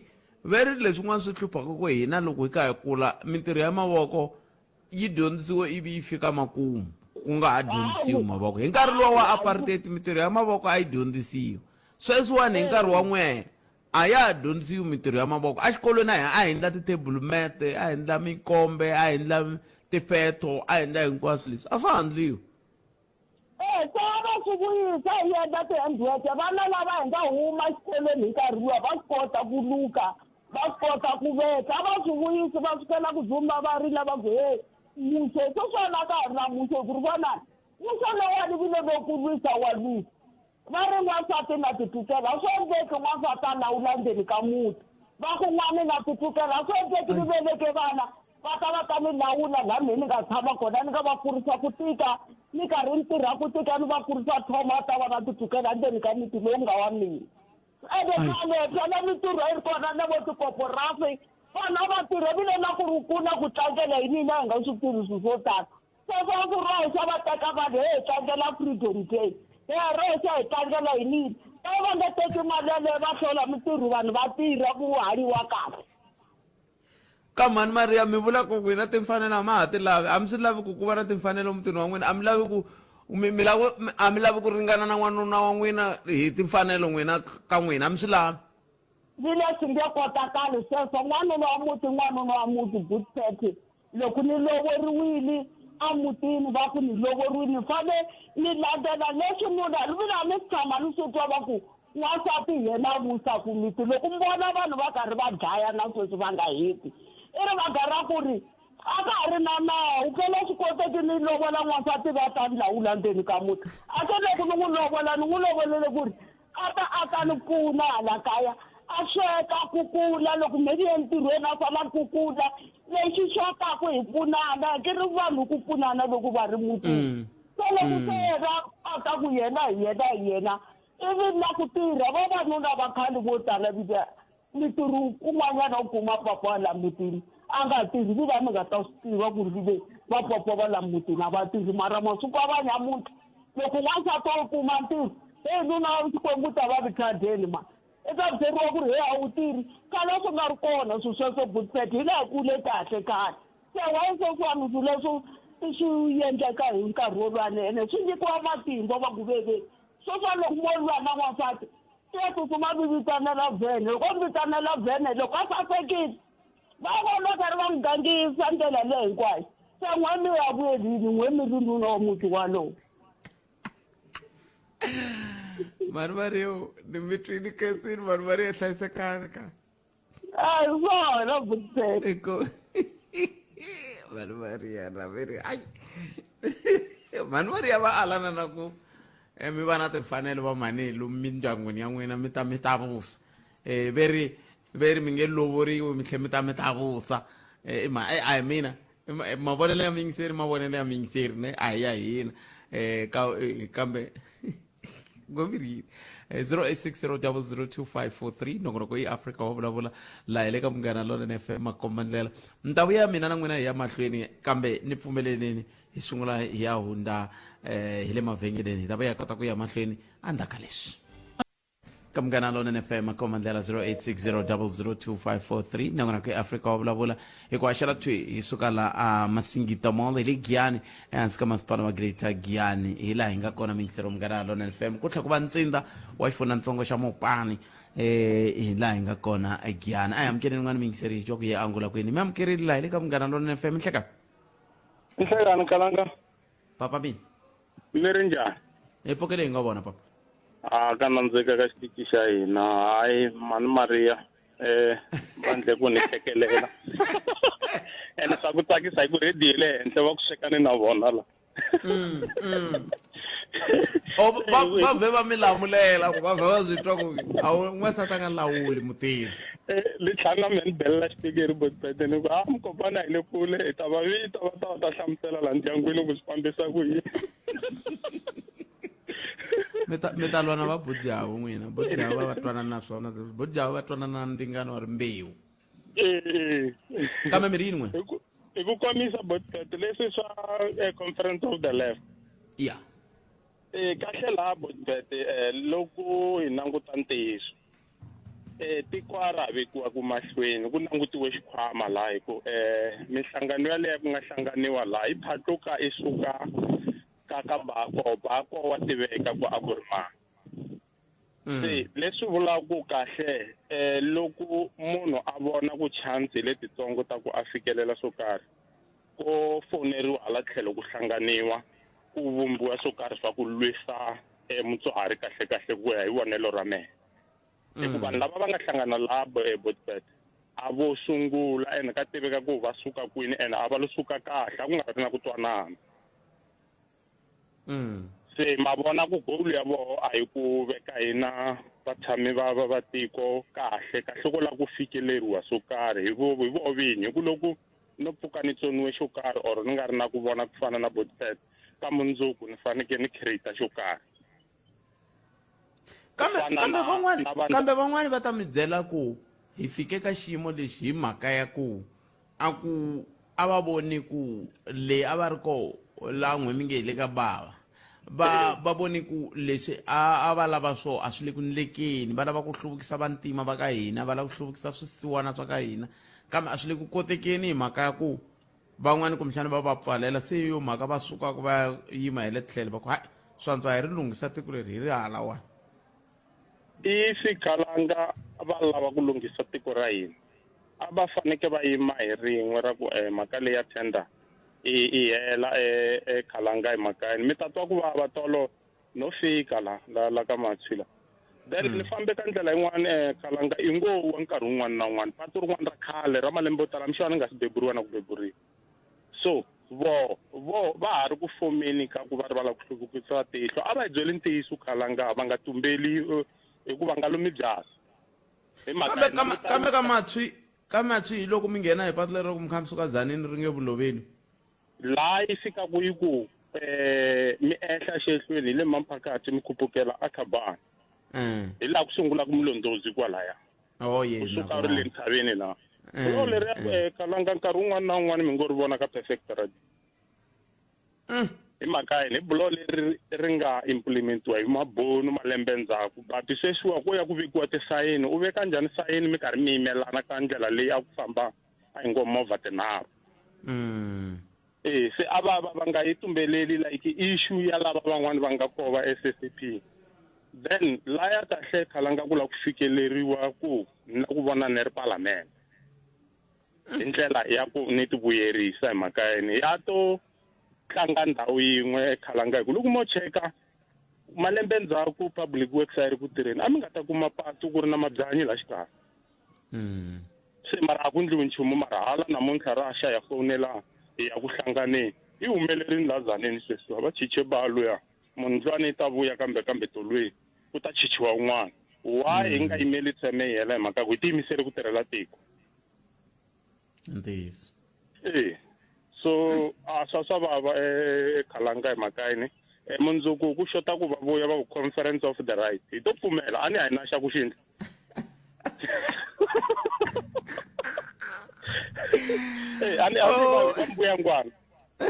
ve ri leswin'wana swi hluphaka ku hina loko hi kha hi kula mintirho ya mavoko yi dyondzisiwe ivi yi fika makumu ku nga ha dyondzisiwi mavoko hi nkarhi luwa wa apartheid mintirho ya mavoko a yi dyondzisiwa sweswiwani hi nkarhi wa n'wehe a ya ha dyondzisiwi mintirho ya mavoko exikolweni a hi a hi endla ti-table mat a hi endla mikombe a hi endla tifeto a hi endla hinkwaswo leswi a swa ha endliwi E, se a va swi vuyisa hi endla ti-handwork vana lava hi nga huma xikolweni hi nkarhi luwa va swi kota ku luka va swi kota ku veka a va swi vuyisi va sukela ku dzumba va rila va ku he muso sweswiwani a ka ha ri na muso hi ku ri vonani muso lowani vile vo ku lwisa wa lwisa Va ri n'wansati na titukela a swi endleki n'wansati a lawula ndzeni ka muti. Va ku n'wani na titukela a swi endleki ni veleke vana va ta va ta ni lawula laha mehe ni nga tshama kona ni nga va kurisa ku tika ni karhi ni tirha ku tika ni va kurisa Tom a ta va na titukela ndzeni ka muti lowu nga wa mina. Ene khale phela mintirho a yi ri kona na vo tikoporasi vanhu a va tirha vile na ku ri ku na ku tlangela hi mina hi nga swi tivi swilo swo tala. Sweswo a ku roxa va teka vanhu he hi tlangela freedom day he roxa hi tlangela hi nini va va nga teki mali yaleyo va hlola mintirho vanhu va tirha ku hanyiwa kahle ka mhani mariya mi vula ku n'wina timfanelo a ma ha ti lavi a mi swi lavi ku ku va na timfanelo mutini wa n'wina a mi lavi ku mi mi lava a mi lavi ku ringana na n'wanuna wa n'wina hi timfanelo n'wina ka n'wina a mi swi lavi ni leswi nge kotakali sweswo n'wanuna wa muti n'wanuna wa muti good Loko ni lovoriwile emutini va ku ni lovoriwile ni fane ni landzela leswi munhu a ni a ni si tshama ni swi twa va ku n'wansati hi yena a vusaka miti loko mi vona vanhu va karhi va dlaya na sweswi va nga heti i ri mhaka ra ku ri a ka ha ri na nawu phela swi koteki ni lovola n'wansati va ta ni lawula ndzeni ka muti a se loko ni n'wi lovola ni n'wi lovolele ku ri a ta a ta ni pfuna hala kaya a sweka kukula loko me ni ye entirhweni a sala kukula lexi xotaku hi pfunana ke ri vanhu ku pfunana loko va ri mutini se loko se yena a ta ku yena hi yena hi yena ivi na ku tirha vavanuna va khale vo tala vita mintirho kun'wanyana u kuma papa la mutini a nga tirhi vi va mi nga ta swi tiva ku ri ve va papa va la mutini a va tirhi mara masiku a va nyamuntlha loko n'wansati o kuma ntirho heyi nuna wa xikwembu ta va vitlhadeni ma i ta byeriwa ku ri he a wu tirhi khale a swi nga ri kona swilo sweswo butset hi laha kule kahle khale se why sweswiwani swilo leswo swi endleka hi nkarhi wolwane ene swi nyikiwa matimba va ku veve sweswiwani loko mo lwa na n'wansati i ya tsutsuma mi vitanela vhene loko mi vitanela vhene loko a sasekile va vona karhi va n'wi gangisa ndlela leyi hinkwayo se n'we mi ya vuyelini n'we mi ri nuna wa muti walowo. Mhani Maria ni mi twini khensini mhani Maria hlayisekani ka. A hi swona butipete. Eko mhani Maria na ve ri ayi mhani Maria va alana na ku eh, mi va na timfanelo va mhani lomu mindyangwini ya n'wina mi ta mi ta vusa eh ve ri ve ri mi nge lovoriwi mi tlhe mi ta mi ta vusa eh, i ma eh, a hi mina mavonelo ya muyingiseri mavonelo ya muyingiseri ne a hi ya hina eh ka eh, kambe ngomirhini 0860002543 nongonoko i Afrika wa vulavula laha hi le ka Munghana Lonene FM makombandlela ni ta vuya mina na n'wina hi ya mahlweni kambe ni pfumeleleni hi sungula hi ya hundza eh hi le mavhengeleni hi ta vuya kota ku ya mahlweni endzhaku ka leswi ka Munghana Lonene FM makombandlela 0860002543 nongonoko i Afrika wa vulavula hi ku haxela thwi hi suka la a Masingita Mall hi le Giyani ehansi ka masipala wa Greater Giyani hi laha hi nga kona mingisero Munghana Lonene FM ku tlhela ku va ntsinda wa xifunantsongo xa Mopani eh hi laha hi nga kona eGiyani a hi amukeleni n'wana mingiseri hi twa ku yi angula kwini mi amukerile laha hi le ka Munghana Lonene FM nhlekani Nhlekani Kalanga papa mina mi ri njhani hi pfukele hi nga vona papa a ka nandzika ka xitichi xa hina hayi mhani Maria eh va ndle ku ni hlekelela ene swa ku tsakisa hi ku rediyo le henhla va ku swekani na vona la O, va va vhe va mi lamulela ku va vhe va swi twa ku a wu n'wansati a nga lawuli mutini Eh, li tlhela na mehe ni belela xipikiri botibete ni ku a mukopana hi le kule hi ta va vita va ta va ta hlamusela laha ndyangwini ku swi fambisa ku yini mi ta mi ta lwa na va budyavu n'wina budyavu va va twanana na swona budyavu va twanana na ndzingano wa rimbewu Eh, kambe mi ri yini n'we hi ku hi ku komisa botibete leswi swa eh, conference of the left ya Eh, kahle laha botibete eh, loko hi languta ntiyiso eh tiko a ra ha vekiwa ku mahlweni ku langutiwe xikhwama laha hi ku eh minhlangano yaleyo ku nga hlanganiwa laha yi phatluka i suka ka ka bako bako wa tiveka ku a ku ri mani se leswi vulaka ku kahle eh loko munhu a vona ku chance letitsongo ta ku a fikelela swo karhi ko foneriwa hala tlhelo ku hlanganiwa ku vumbiwa swo karhi swa ku lwisa eh, mutswari kahle kahle ku ya hi vonelo ra mehe hi ku vanhu lava va nga hlangana laha Botbet a vo sungula ene ka tiveka ku va suka kwini ene a va lo suka kahle a ku nga ri na ku twanana se ma vona ku goal ya voho a hi ku veka hina vatshami va va va tiko kahle kahle ko lava ku fikeleriwa swo karhi hi vo hi voho vinyi hi ku loko no pfuka ni tsoniwe xo karhi or ni nga ri na ku vona ku fana na Botbet ka mundzuku ni fanekele ni create xo karhi kambe kambe van'wani kambe van'wani va ta mi byela ku hi fike ka xiyimo lexi hi mhaka ya ku a ku a va voni ku le a va ri ko la n'we mi nge hi le ka bava va va voni ku leswi a a va lava swo a swi le ku ndlekeni va lava ku hluvukisa vantima va ka hina va lava ku hluvukisa swisiwana swa ka hina kambe a swi le ku kotekeni hi mhaka ya ku van'wani kumbexana va va pfalela se yo mhaka va sukaka va ya yima hi le tlhelo va ku hayi swantswa hi ri lunghisa tiko leri hi ri halawani if kalanga va lava ku lunghisa tiko ra hina a va faneke va yima hi rin'we ra ku um mhaka leyi ya tender i i hela ekhalanga hi mhaka yini mi ta twa ku vava tolo no fika la la la ka matshwi la then ni fambe ka ndlela yin'wana um khalanga i ngo wa nkarhi wun'wana na wun'wana patu rin'wana ra khale ra malembe yo tala mixana ni nga si beburiwa na ku beburiwa so vo vo va ha ri ku fomeni ka ku va ri va lava ku hluvukisa tihlo a va hi byeli ntiyiso khalanga va nga tumbeli eh, hikuva nga lumi byasi hi mhaka kambe kambe kambe ka matshwi ka matshwi hi loko mi nghena hi patu lero ku mi kha mi suka dzanini ri nge vuloveni laha yi fikaku yi ku eh mi ehla xehlweni hi le mamphakathi mi khupukela akhabani hi laha ku sungulaka mulondzozi kwalaya oh yeah u suka u ri le ntshaveni laha buloho leriya eh, kalanga nkarhi wun'wana na wun'wana mi ngo ri vona ka perfect radio hi mhaka yini hi buloho leri ri nga implementiwa hi mabonu malembe ndzhaku but sweswiwa ko ya ku vekiwa tisayini u veka njhani sayini mi karhi mi yimelana ka ndlela leyi a ku famba a hi ngo movha tinharhu Eh, se a va va va nga yi tumbeleli like issue ya lava van'wani va nga kova SACP then laya kahle khalanga ku la ku fikeleriwa ku ni la ku vona ni ri palamende hi ndlela ya ku ni ti vuyerisa hi mhaka yini ya to tlanga ndhawu yin'we khalanga hi ku loko mo cheka Malembe ndzhaku public works a yi ri ku tirheni, a mi nga ta kuma patu ku ri na mabyanyi la xikarhi. Se mara a ku ndliwi nchumu mara hala namuntlha ra xa ya fowunela hi ya ku hlanganeni. Yi humelerini la Tzaneen sweswi va chiche ba luya mundlwani yi ta vuya kambe kambe tolweni ku ta chichiwa un'wana. Why hi nga yimeli tseme yi hela hi mhaka ku hi tiyimisele ku tirhela tiko. Ntiyiso. E so a swa swa vava ekhalanga hi mhaka yini mundzuku ku xota ku va vuya va ku conference of the right hi to pfumela a ni a hi na xa ku xindla a ni a ni va mbuya ngwana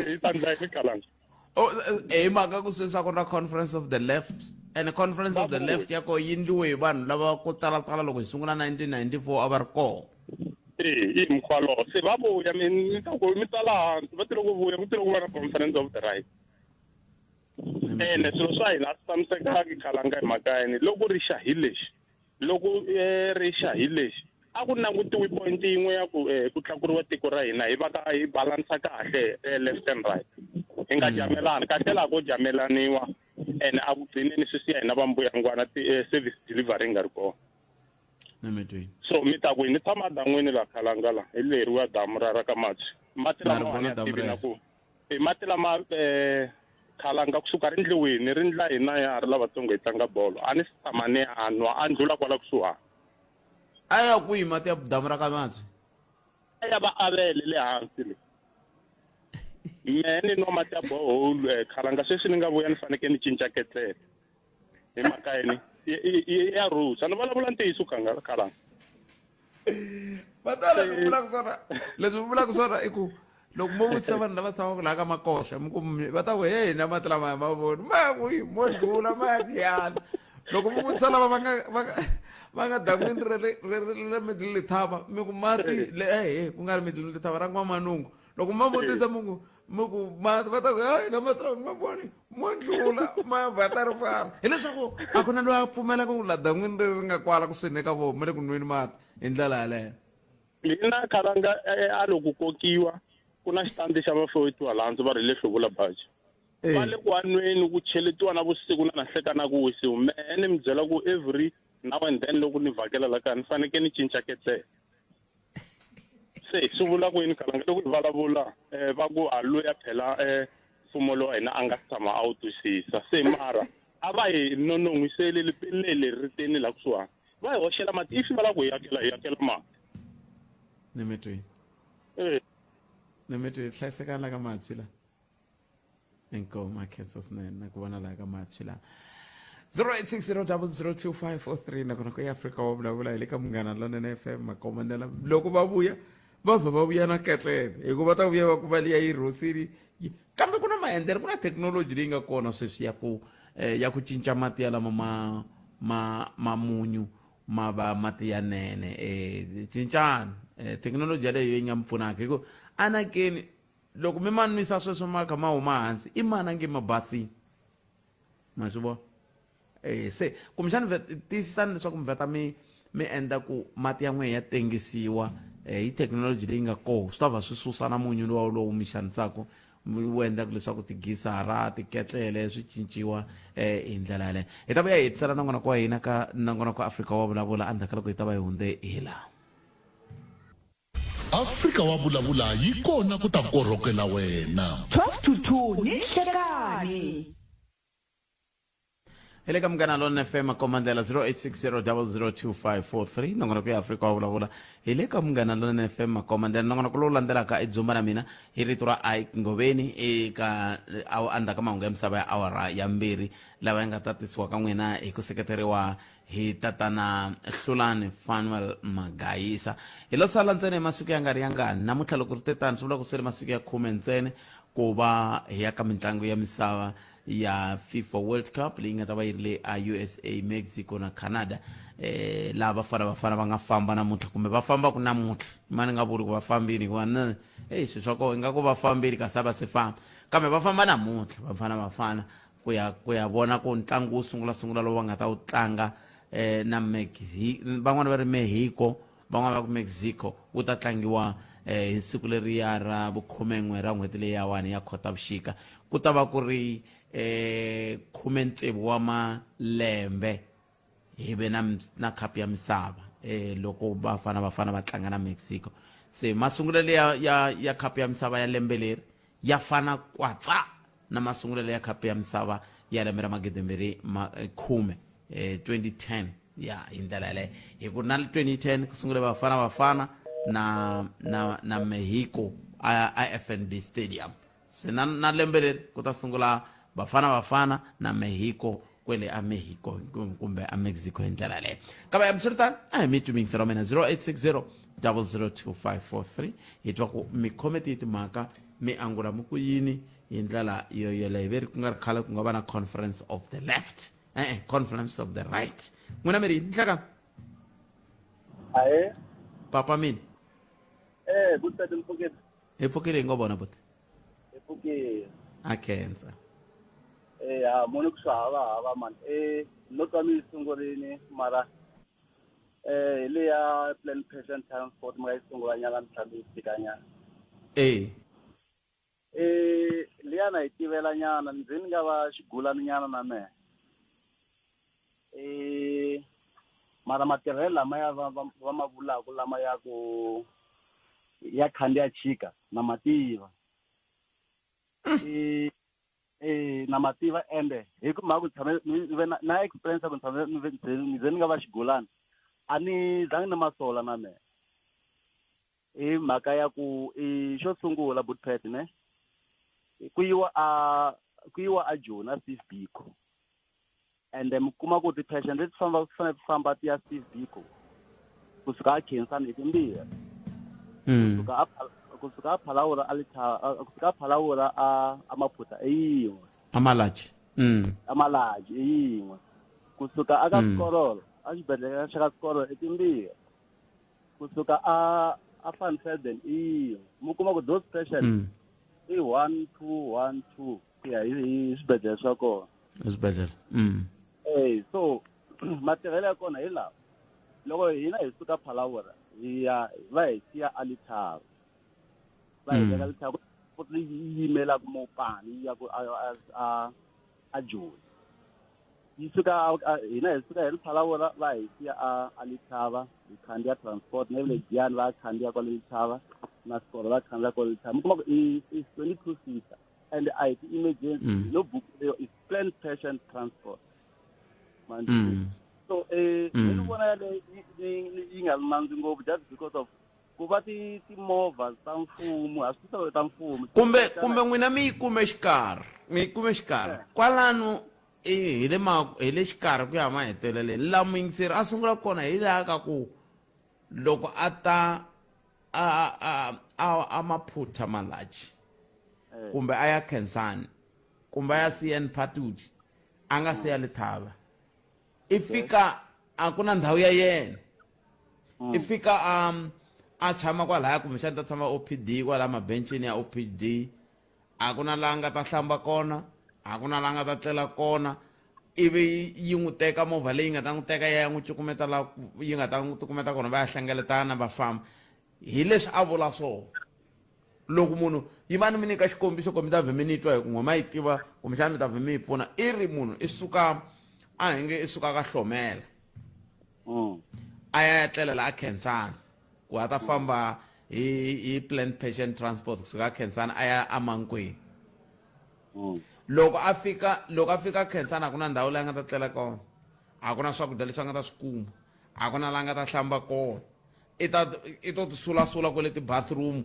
hi ta ndla hi khalanga. Oh, hi mhaka ku sweswi a ku na conference of the left and conference of the left ya ko yi ndliwe hi vanhu lava ko talatala loko hi sungula 1994 a va ri kona. E i mukhuva lowo se va vuya mi ni ta ku mi tsala hansi va tile ku vuya ku tile ku va na conference of the right ene swilo swa hina a swi tshamisekangi khalanga hi mhaka yini loko ri xa hi lexi loko ri xa hi lexi a ku langutiwi point yin'we ya ku ku tlakuriwa tiko ra hina hi va ka hi balansa kahle left and right hi nga jamelani kahle laha ko jamelaniwa ene a ku gcineni swi siya hina va mbuyangwana service delivery yi nga ri kona. So mi ta ku ni tshama dan'wini la khalanga la hi leriwa damu ra ra ka Matshi mati lama a tivi na ku i mati lama khalanga kusuka ri ndliwini ri ndla hina ya ha ri lavatsongo hi tlanga bolo a ni si tshama ni a nwa a ndlula kwala kusuhani. A ya kwihi mati ya damu ra ka Matshi? A ya va avele le hansi le. Mehe ni nwa mati ya borehole khalanga sweswi ni nga vuya ni fanekele ni cinca ketlele hi mhaka yini ya rhusa ni vulavula ntiyiso khalanga. Vatala leswi vulaka swona leswi vulaka swona i ku loko mo vutisa vanhu lava tshamaka laha ka makoxa mi ku va ta ku he hina mati lama hi ma voni ma ya kwihi mo dlula ma ya kuyana loko mi vutisa lava va nga va nga va nga dan'wini ra le ra middle lethaba mi ku mati le ehe ku nga ri middle lethaba ra n'wamanungu loko ma vutisa mi ku mi ku mati va ta ku hayi na mati lama ma voni mo dlula ma ya vhata ri fana hileswaku a ku na loyi a pfumelaka ku la dan'wini leri ri nga kwala kusuhi ne ka vona ma le ku nweni mati hi ndlela yaleyo. Mina khalanga a loko kokiwa ku na xitandi xa vafowetiwa laha ndzi va ri le hluvula baji va le ku anweni ku cheletiwa na vusiku na nanhlekana ku wisiwa mehe ni mi byela ku every now and then loko ni vhakela la kaya ni fanekele ni cinca ketlele se swi vula ku yini khalanga loko hi vulavula um va ku a luya phela um mfumo lowa hina a nga tshama a wu twisisa se mara a va hi nonon'hwiseli lipele leri ri teni la kusuhani va hi hoxela mati if va lava ku hi akela hi akela mati. Ni mi twini. Eh. Ni mi twini hlayisekani la ka matshwi la. Inkomu a khensa swinene na ku vona laha ka matshwi la. 0860002543 nakona ku ya Afrika wa vulavula hi le ka Munghana Lonene FM makomandela loko va vuya va vha va vuya na ketlele hikuva ta vuya va kuma liya yi rhosini kambe ku na maendlelo ku na thekinoloji leyi nga kona sweswi ya ku eh, ya ku cinca mati ya lama ma ma ma munyu ma va mati ya nene eh, cincani eh, thekinoloji yaleyo yi nga mi pfunaka hi ku anakeni loko mi ma nwisa sweswo ma kha ma huma hansi i mani a nge ma basini ma swi vona Eh, se kumbexana tiyisisani leswaku mi vheta mi mi endla ku mati ya n'wehe ya tengisiwa eh, hi thekinoloji leyi nga koho swi ta va swi susa na munyu luwa lowu mi xanisaka wu endlaka leswaku tigisara tiketlele swi cinciwa eh, hi ndlela yaleyo hi ta vuya hi hetisela nongonoko wa hina ka nongonoko wa afrika wa vulavula endzhaku ka loko hi ta va hi hundze hi laha. Afrika wa vulavula yi kona ku ta korhokela wena. 12 to 2 ni nhlekani. Hi le ka Munghana Lonene FM komandlela 0860002543 nongonoko ya Afrika wa vulavula hi le ka Munghana Lonene FM makomandlela nongonoko lowu landzelaka i dzumba na mina hi rito ra Ike Ngoveni eka endzhaku ka mahungu ya misava ya awara ya mbirhi lawa ya nga ta tisiwa ka n'wina hi ku seketeriwa hi tatana Hlulani Fanuel Magayisa hi lo sala ntsena hi masiku ya nga ri yangani namuntlha loko ri te tani swi vula ku sele masiku ya khume ntsena ku va hi ya ka mitlangu ya misava ya FIFA World Cup leyi nga ta va yi ri le a USA, Mexico na Canada eh laha Bafana Bafana va nga famba namuntlha kumbe va fambaka namuntlha ma ni nga vuli ku va fambile hikuva na eyi swilo swa kona ingaku va fambile kasi a va se famba kambe va famba namuntlha Bafana Bafana ku ya ku ya vona ku ntlangu wo sungula sungula lowu va nga ta wu tlanga eh na Mexico van'wana va ri Mexico Van'wana va ku Mexico wu ta tlangiwa hi siku leriya ra vukhumen'we ra n'hweti leyiyawani ya Khotavuxika. Ku ta va ku ri eh 16 wa malembe hi ve na na khapu ya misava eh loko Bafana Bafana va tlanga na Mexico. Se masungulelo ya ya ya khapu ya misava ya lembe leri ya fana kwatsa na masungulelo ya khapu ya misava ya lembe ra magidimbirhi ma khume eh 2010 ya hi ndlela yaleyo hi ku na 2010 ku sungule Bafana Bafana na na na Mexico a a FNB Stadium. Se na na lembe leri ku ta sungula Bafana Bafana na Mexico kwele a Mexico kumbe a Mexico hi ndlela yaleyo. Kambe hambiswiritano a hi mi twi miyingiselo wa mina 0860 002543 hi twa ku mi khome tihi timhaka mi angula mi ku yini hi ndlela yo yoleyo ve ri ku nga ri khale ku nga va na conference of the left e-e conference of the right n'wina mi ri yini nhlekani Ahe. Papa mina. Eh, good side mpfukile. Hi pfukile hi ngo vona buti. Hi pfukile. A khensa. Eh, ha muni ku swa hava hava man. Eh, no twa mi yi sungurini mara eh hi leya plan patient transport mi nga yi sungula nyana mi tlhela mi yi tshika nyana. Eh. Eh, liya na yi tivela nyana ndzi ni nga va xigulani nyana na mehe. Eh, mara matirhelo lama ya va va va ma vulaka lama ya ku ya khandziya chika na ma tiva. Eh, eh na ma tiva ende hi ku mhaka ku tshame ni ve na na experience ya ku ni tshame ni ve ni ze ni nga va xigulana a ni zangi ni ma sola na mehe. Hi mhaka ya ku i xo sungula Bootpad ne ku yiwa a ku yiwa a Joni a Steve Biko ende mi kuma ku ti-patient leti famba ti fanele ti famba ti ya Steve Biko kusuka a Khensani hi timbirhi kusuka a kusuka a Phalaborwa a Letaba kusuka a Phalaborwa a a Maphutha i yin'we a Malatji a Malatji i yin'we kusuka a ka Sekorolo a xibedhlele xa ka Sekorolo i timbirhi kusuka a a Van Velden i yin'we mi kuma ku those patient i 1 2 1 2 ku ya hi hi swibedhlele swa kona eswibedhlele eh so matirhelo ya kona hi lawa loko hina hi suka Phalaborwa hi ya va hi siya a Lethaba va hi veka Lethaba ku ri yi yimelaka Mopani yi ya ku a a a a Joni yi suka hina hi suka hi ri Phalaborwa va hi siya a a Lethaba hi khandziya transport na le Giyani va khandziya kwale Lethaba na Sikoro va khandziya kwale Lethaba mi kuma ku i i 22 seater and a hi ti-emergency no book leyo is planned patient transport manje so eh ni vona yaleyo yi nga nandzi ngopfu just because of ku va ti timovha ta mfumo a swi ta ta mfumo kumbe kumbe n'wina mi yi kume xikarhi mi yi kume xikarhi kwalano i hi le ma hi le xikarhi ku ya maheteleleni laha muyingiseri a sungula kona hi laha ka ku loko a ta a a a a Maphutha Malatji kumbe a ya Khensani kumbe a ya CN Phatudi a nga se ya Lethaba i fika a ku na ndhawu ya yena i fika a a tshama kwalaya kumbexana ta tshama OPD kwalaya mabencini ya OPD a ku na laha nga ta hlamba kona a ku na laha nga ta tlela kona ivi yi n'wi teka movha leyi nga ta n'wi teka ya n'wi cukumeta la yi nga ta n'wi cukumeta kona va ya hlengeletana va famba hi leswi a vula swona loko munhu yimani mi nyika xikombiso ku mi ta vhe mi ni twa hi ku n'we ma yi tiva kumbexana mi ta vhe mi yi pfuna i ri munhu i suka a hi nge i suka ka hlomela a ya ya tlela la a Khensani ku a ta famba hi hi planned patient transport kusuka a Khensani a ya aMankweng loko a fika loko a fika Khensani a ku na ndhawu leyi a nga ta tlela kona a ku na swakudya leswi a nga ta swi kuma a ku na laha nga ta hlamba kona i ta i to ti sulasula kwale ti-bathroom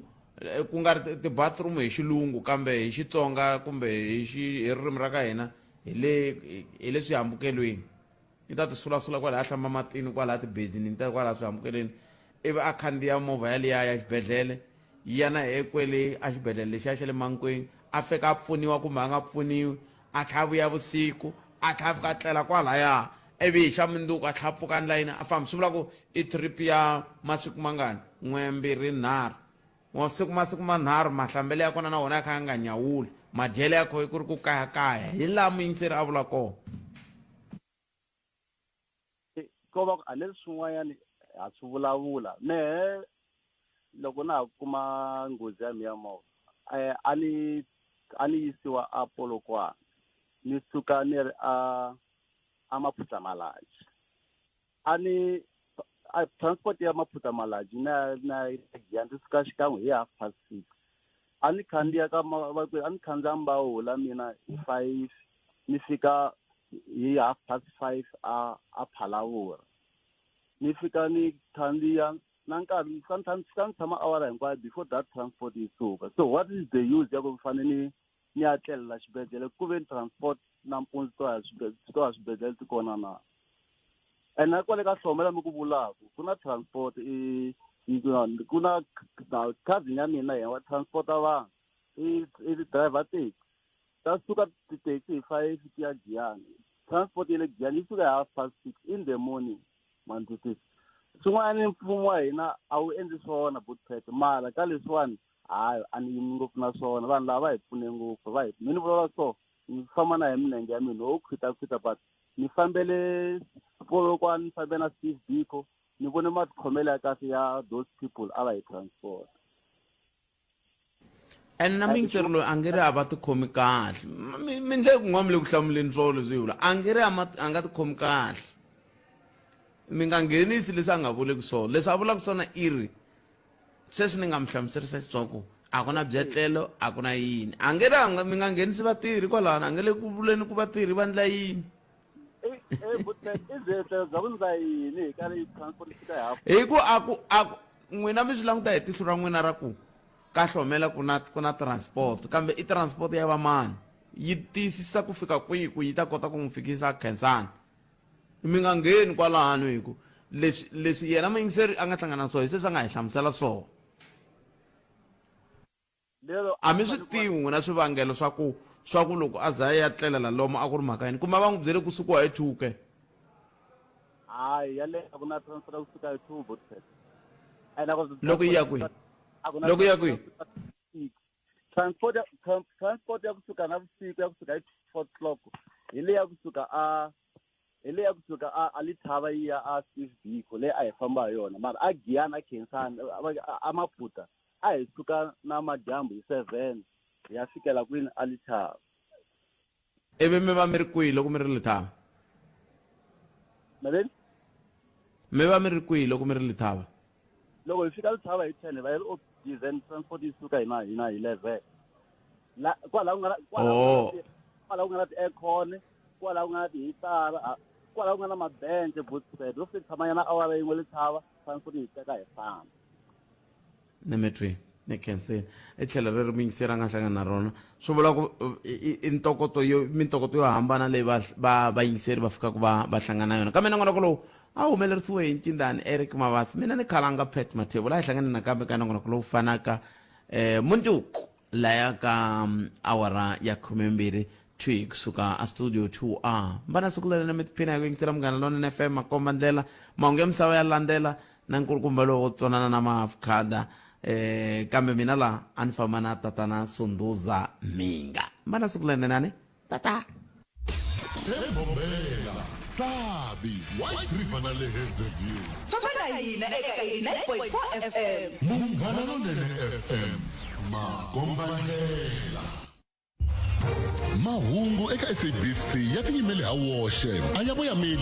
ku nga ri ti-bathroom hi xilungu kambe hi Xitsonga kumbe hi xi hi ririmi ra ka hina hi le hi le swihambukelweni i ta ti sulasula kwala a hlamba matini kwala tibezinini ta kwala swihambukelweni ivi a khandziya movha yaliya ya xibedhlele yi ya na yena kwele a xibedhlele lexiya xa le Mankweng a fika a pfuniwa kumbe a nga pfuniwi a tlhela a vuya vusiku a tlhela a fika a tlela kwalaya ivi hi xa mundzuku a tlhela a pfuka ndlela yini a famba swi vula ku i trip ya masiku mangani n'we mbirhi nharhu masiku masiku manharhu mahlambelo ya kona na wona ya kha ya nga nyawuli madyelo ya kho ku ri ku kayakaya hi laha muyingiseri a vula kona ko va ku a leswi swin'wanyana ha swi vulavula mehe loko na ha kuma nghozi ya mina ya movha a ni a ni yisiwa a Polokwane. ni suka ni ri a a Maphutla Malatji a ni a transport ya Maphutla Malatji na na ya ndzi suka xikan'we hi 6:30 a ni khandziya ka a ni khandziya Mbawula mina hi 5 ni fika hi 5:30 a a Phalaborwa ni fika ni khandziya na nkarhi ni fika ni fika ni tshama awara hinkwayo before that transport yi suka. So what is the use ya ku fane ni ni ya tlelela xibedhlele ku ve ni transport nampundzu to ya to ya swibedhlele ti kona na? And na kwale ka Hlomela mi ku vulaku ku na transport i ku na cousin ya mina yena wa transporta vanhu i i driver taxi. Ta suka ti-taxi hi 5 ti ya Giyani. Transport ya le Giyani yi suka hi 6:30 in the morning. Ma ni twisisa? Swin'wana mfumo wa hina a wu endli swona Bootpet, mara ka leswiwani hayi a ni yimi ngopfu na swona. Vanhu lava va hi pfune ngopfu, va hi mi ni vulavula so ni famba na hi milenge ya mina ho khwitakhwita, but ni fambele Polokwane, ni fambe na Steve Biko, ni vone matikhomelo ya kahle ya those people a va hi transport. And na muyingiseri loyi a nge ri a va tikhomi kahle, mi ndle kun'wana mi le ku hlamuleni swona leswi hi vula a nge ri a nga tikhomi kahle. Mi nga nghenisi leswi a nga vuleki swona. Leswi a vulaka swona i ri sweswi ni nga mi hlamuserisa xiswona ku a ku na byetlelo, a ku na yini. A nge ri a nga mi nga nghenisi vatirhi kwalano, a nge le ku vuleni ku vatirhi va ndla yini. I byetlelo bya ku ndla yini hi karhi transport yi fika hi half Hi ku a ku a ku n'wina mi swi languta hi tihlo ra n'wina ra ku ka Hlomela ku na ku na transport, kambe i transport ya vamani, yi tiyisisa ku fika kwihi ku yi ta kota ku n'wi fikisa Khensani. Mi nga ngheni kwalano hi ku leswi leswi yena muyingiseri a nga hlangana na swona hi sweswi a nga hi hlamusela swona. Lero A mi swi tivi n'wina swivangelo swa ku swa ku loko a za a ya tlelela lomo a ku ri mhaka yini, kumbe a va n'wi byele ku sukiwa hi 2 ke? Hayi, yaleyo a ku na transport ya kusuka hi 2 Bootpet. And a ku Loko yi ya kwihi? A ku na Loko yi ya kwihi? Transport ya transport ya kusuka na vusiku ya kusuka hi 4 o'clock hi leyi ya kusuka a hi leyi ya kusuka a a Lethaba yi ya a Steve Biko leyi a hi famba hi yona, mara a Giyani a Khensani a Maphutha a hi suka na madyambu hi 7 hi ya fikela kwini a Lethaba. Ivi mi va mi ri kwihi loko mi ri Lethaba? Maveni? Mi va mi ri kwihi loko mi ri Lethaba? Loko hi fika Lethaba hi 10 hi va hi ri OPD, then transport yi suka hi na hi na 11. La kwala ku nga na kwala Oh. kwala ku nga na ti-aircon, kwala ku nga na tihitara, kwala ku nga na mabence Bootpet. Loko se tshama nyana awara yin'we Lethaba, transport yi teka hi famba. Ni mi twi ni khensile. I tlhelo reri muyingiseri a nga hlangana na rona, swi vula ku i ntokoto yo mintokoto yo hambana leyi va va vayingiseri va fikaka va va hlangana na yona. Kambe nongonoko lowu a wu humelerisiwe hi Ncindani Eric Mavasi, mina ni Khalanga Pat Mathebula. A hi hlangane nakambe ka nongonoko lowu fanaka mundzuku laya ka awara ya 12 thwi kusuka a studio 2A. Mbana siku leri mi tiphina hi ku yingisela Munghana Lonene FM, makomba ndlela, mahungu ya misava ya landzela na nkulukumba lowo tsonana na maafkhada. Kambe mina la a ni famba na tatana Sunduza Mhinga. Mbana siku leri nani tata. Embombela, Sabi, White River na le Hazyview. Famba na hina eka 89.4 FM. Munghana Lonene FM, makomba ndlela. Mahungu eka SABC ya tiyimele ha woxe, a ya voyameli.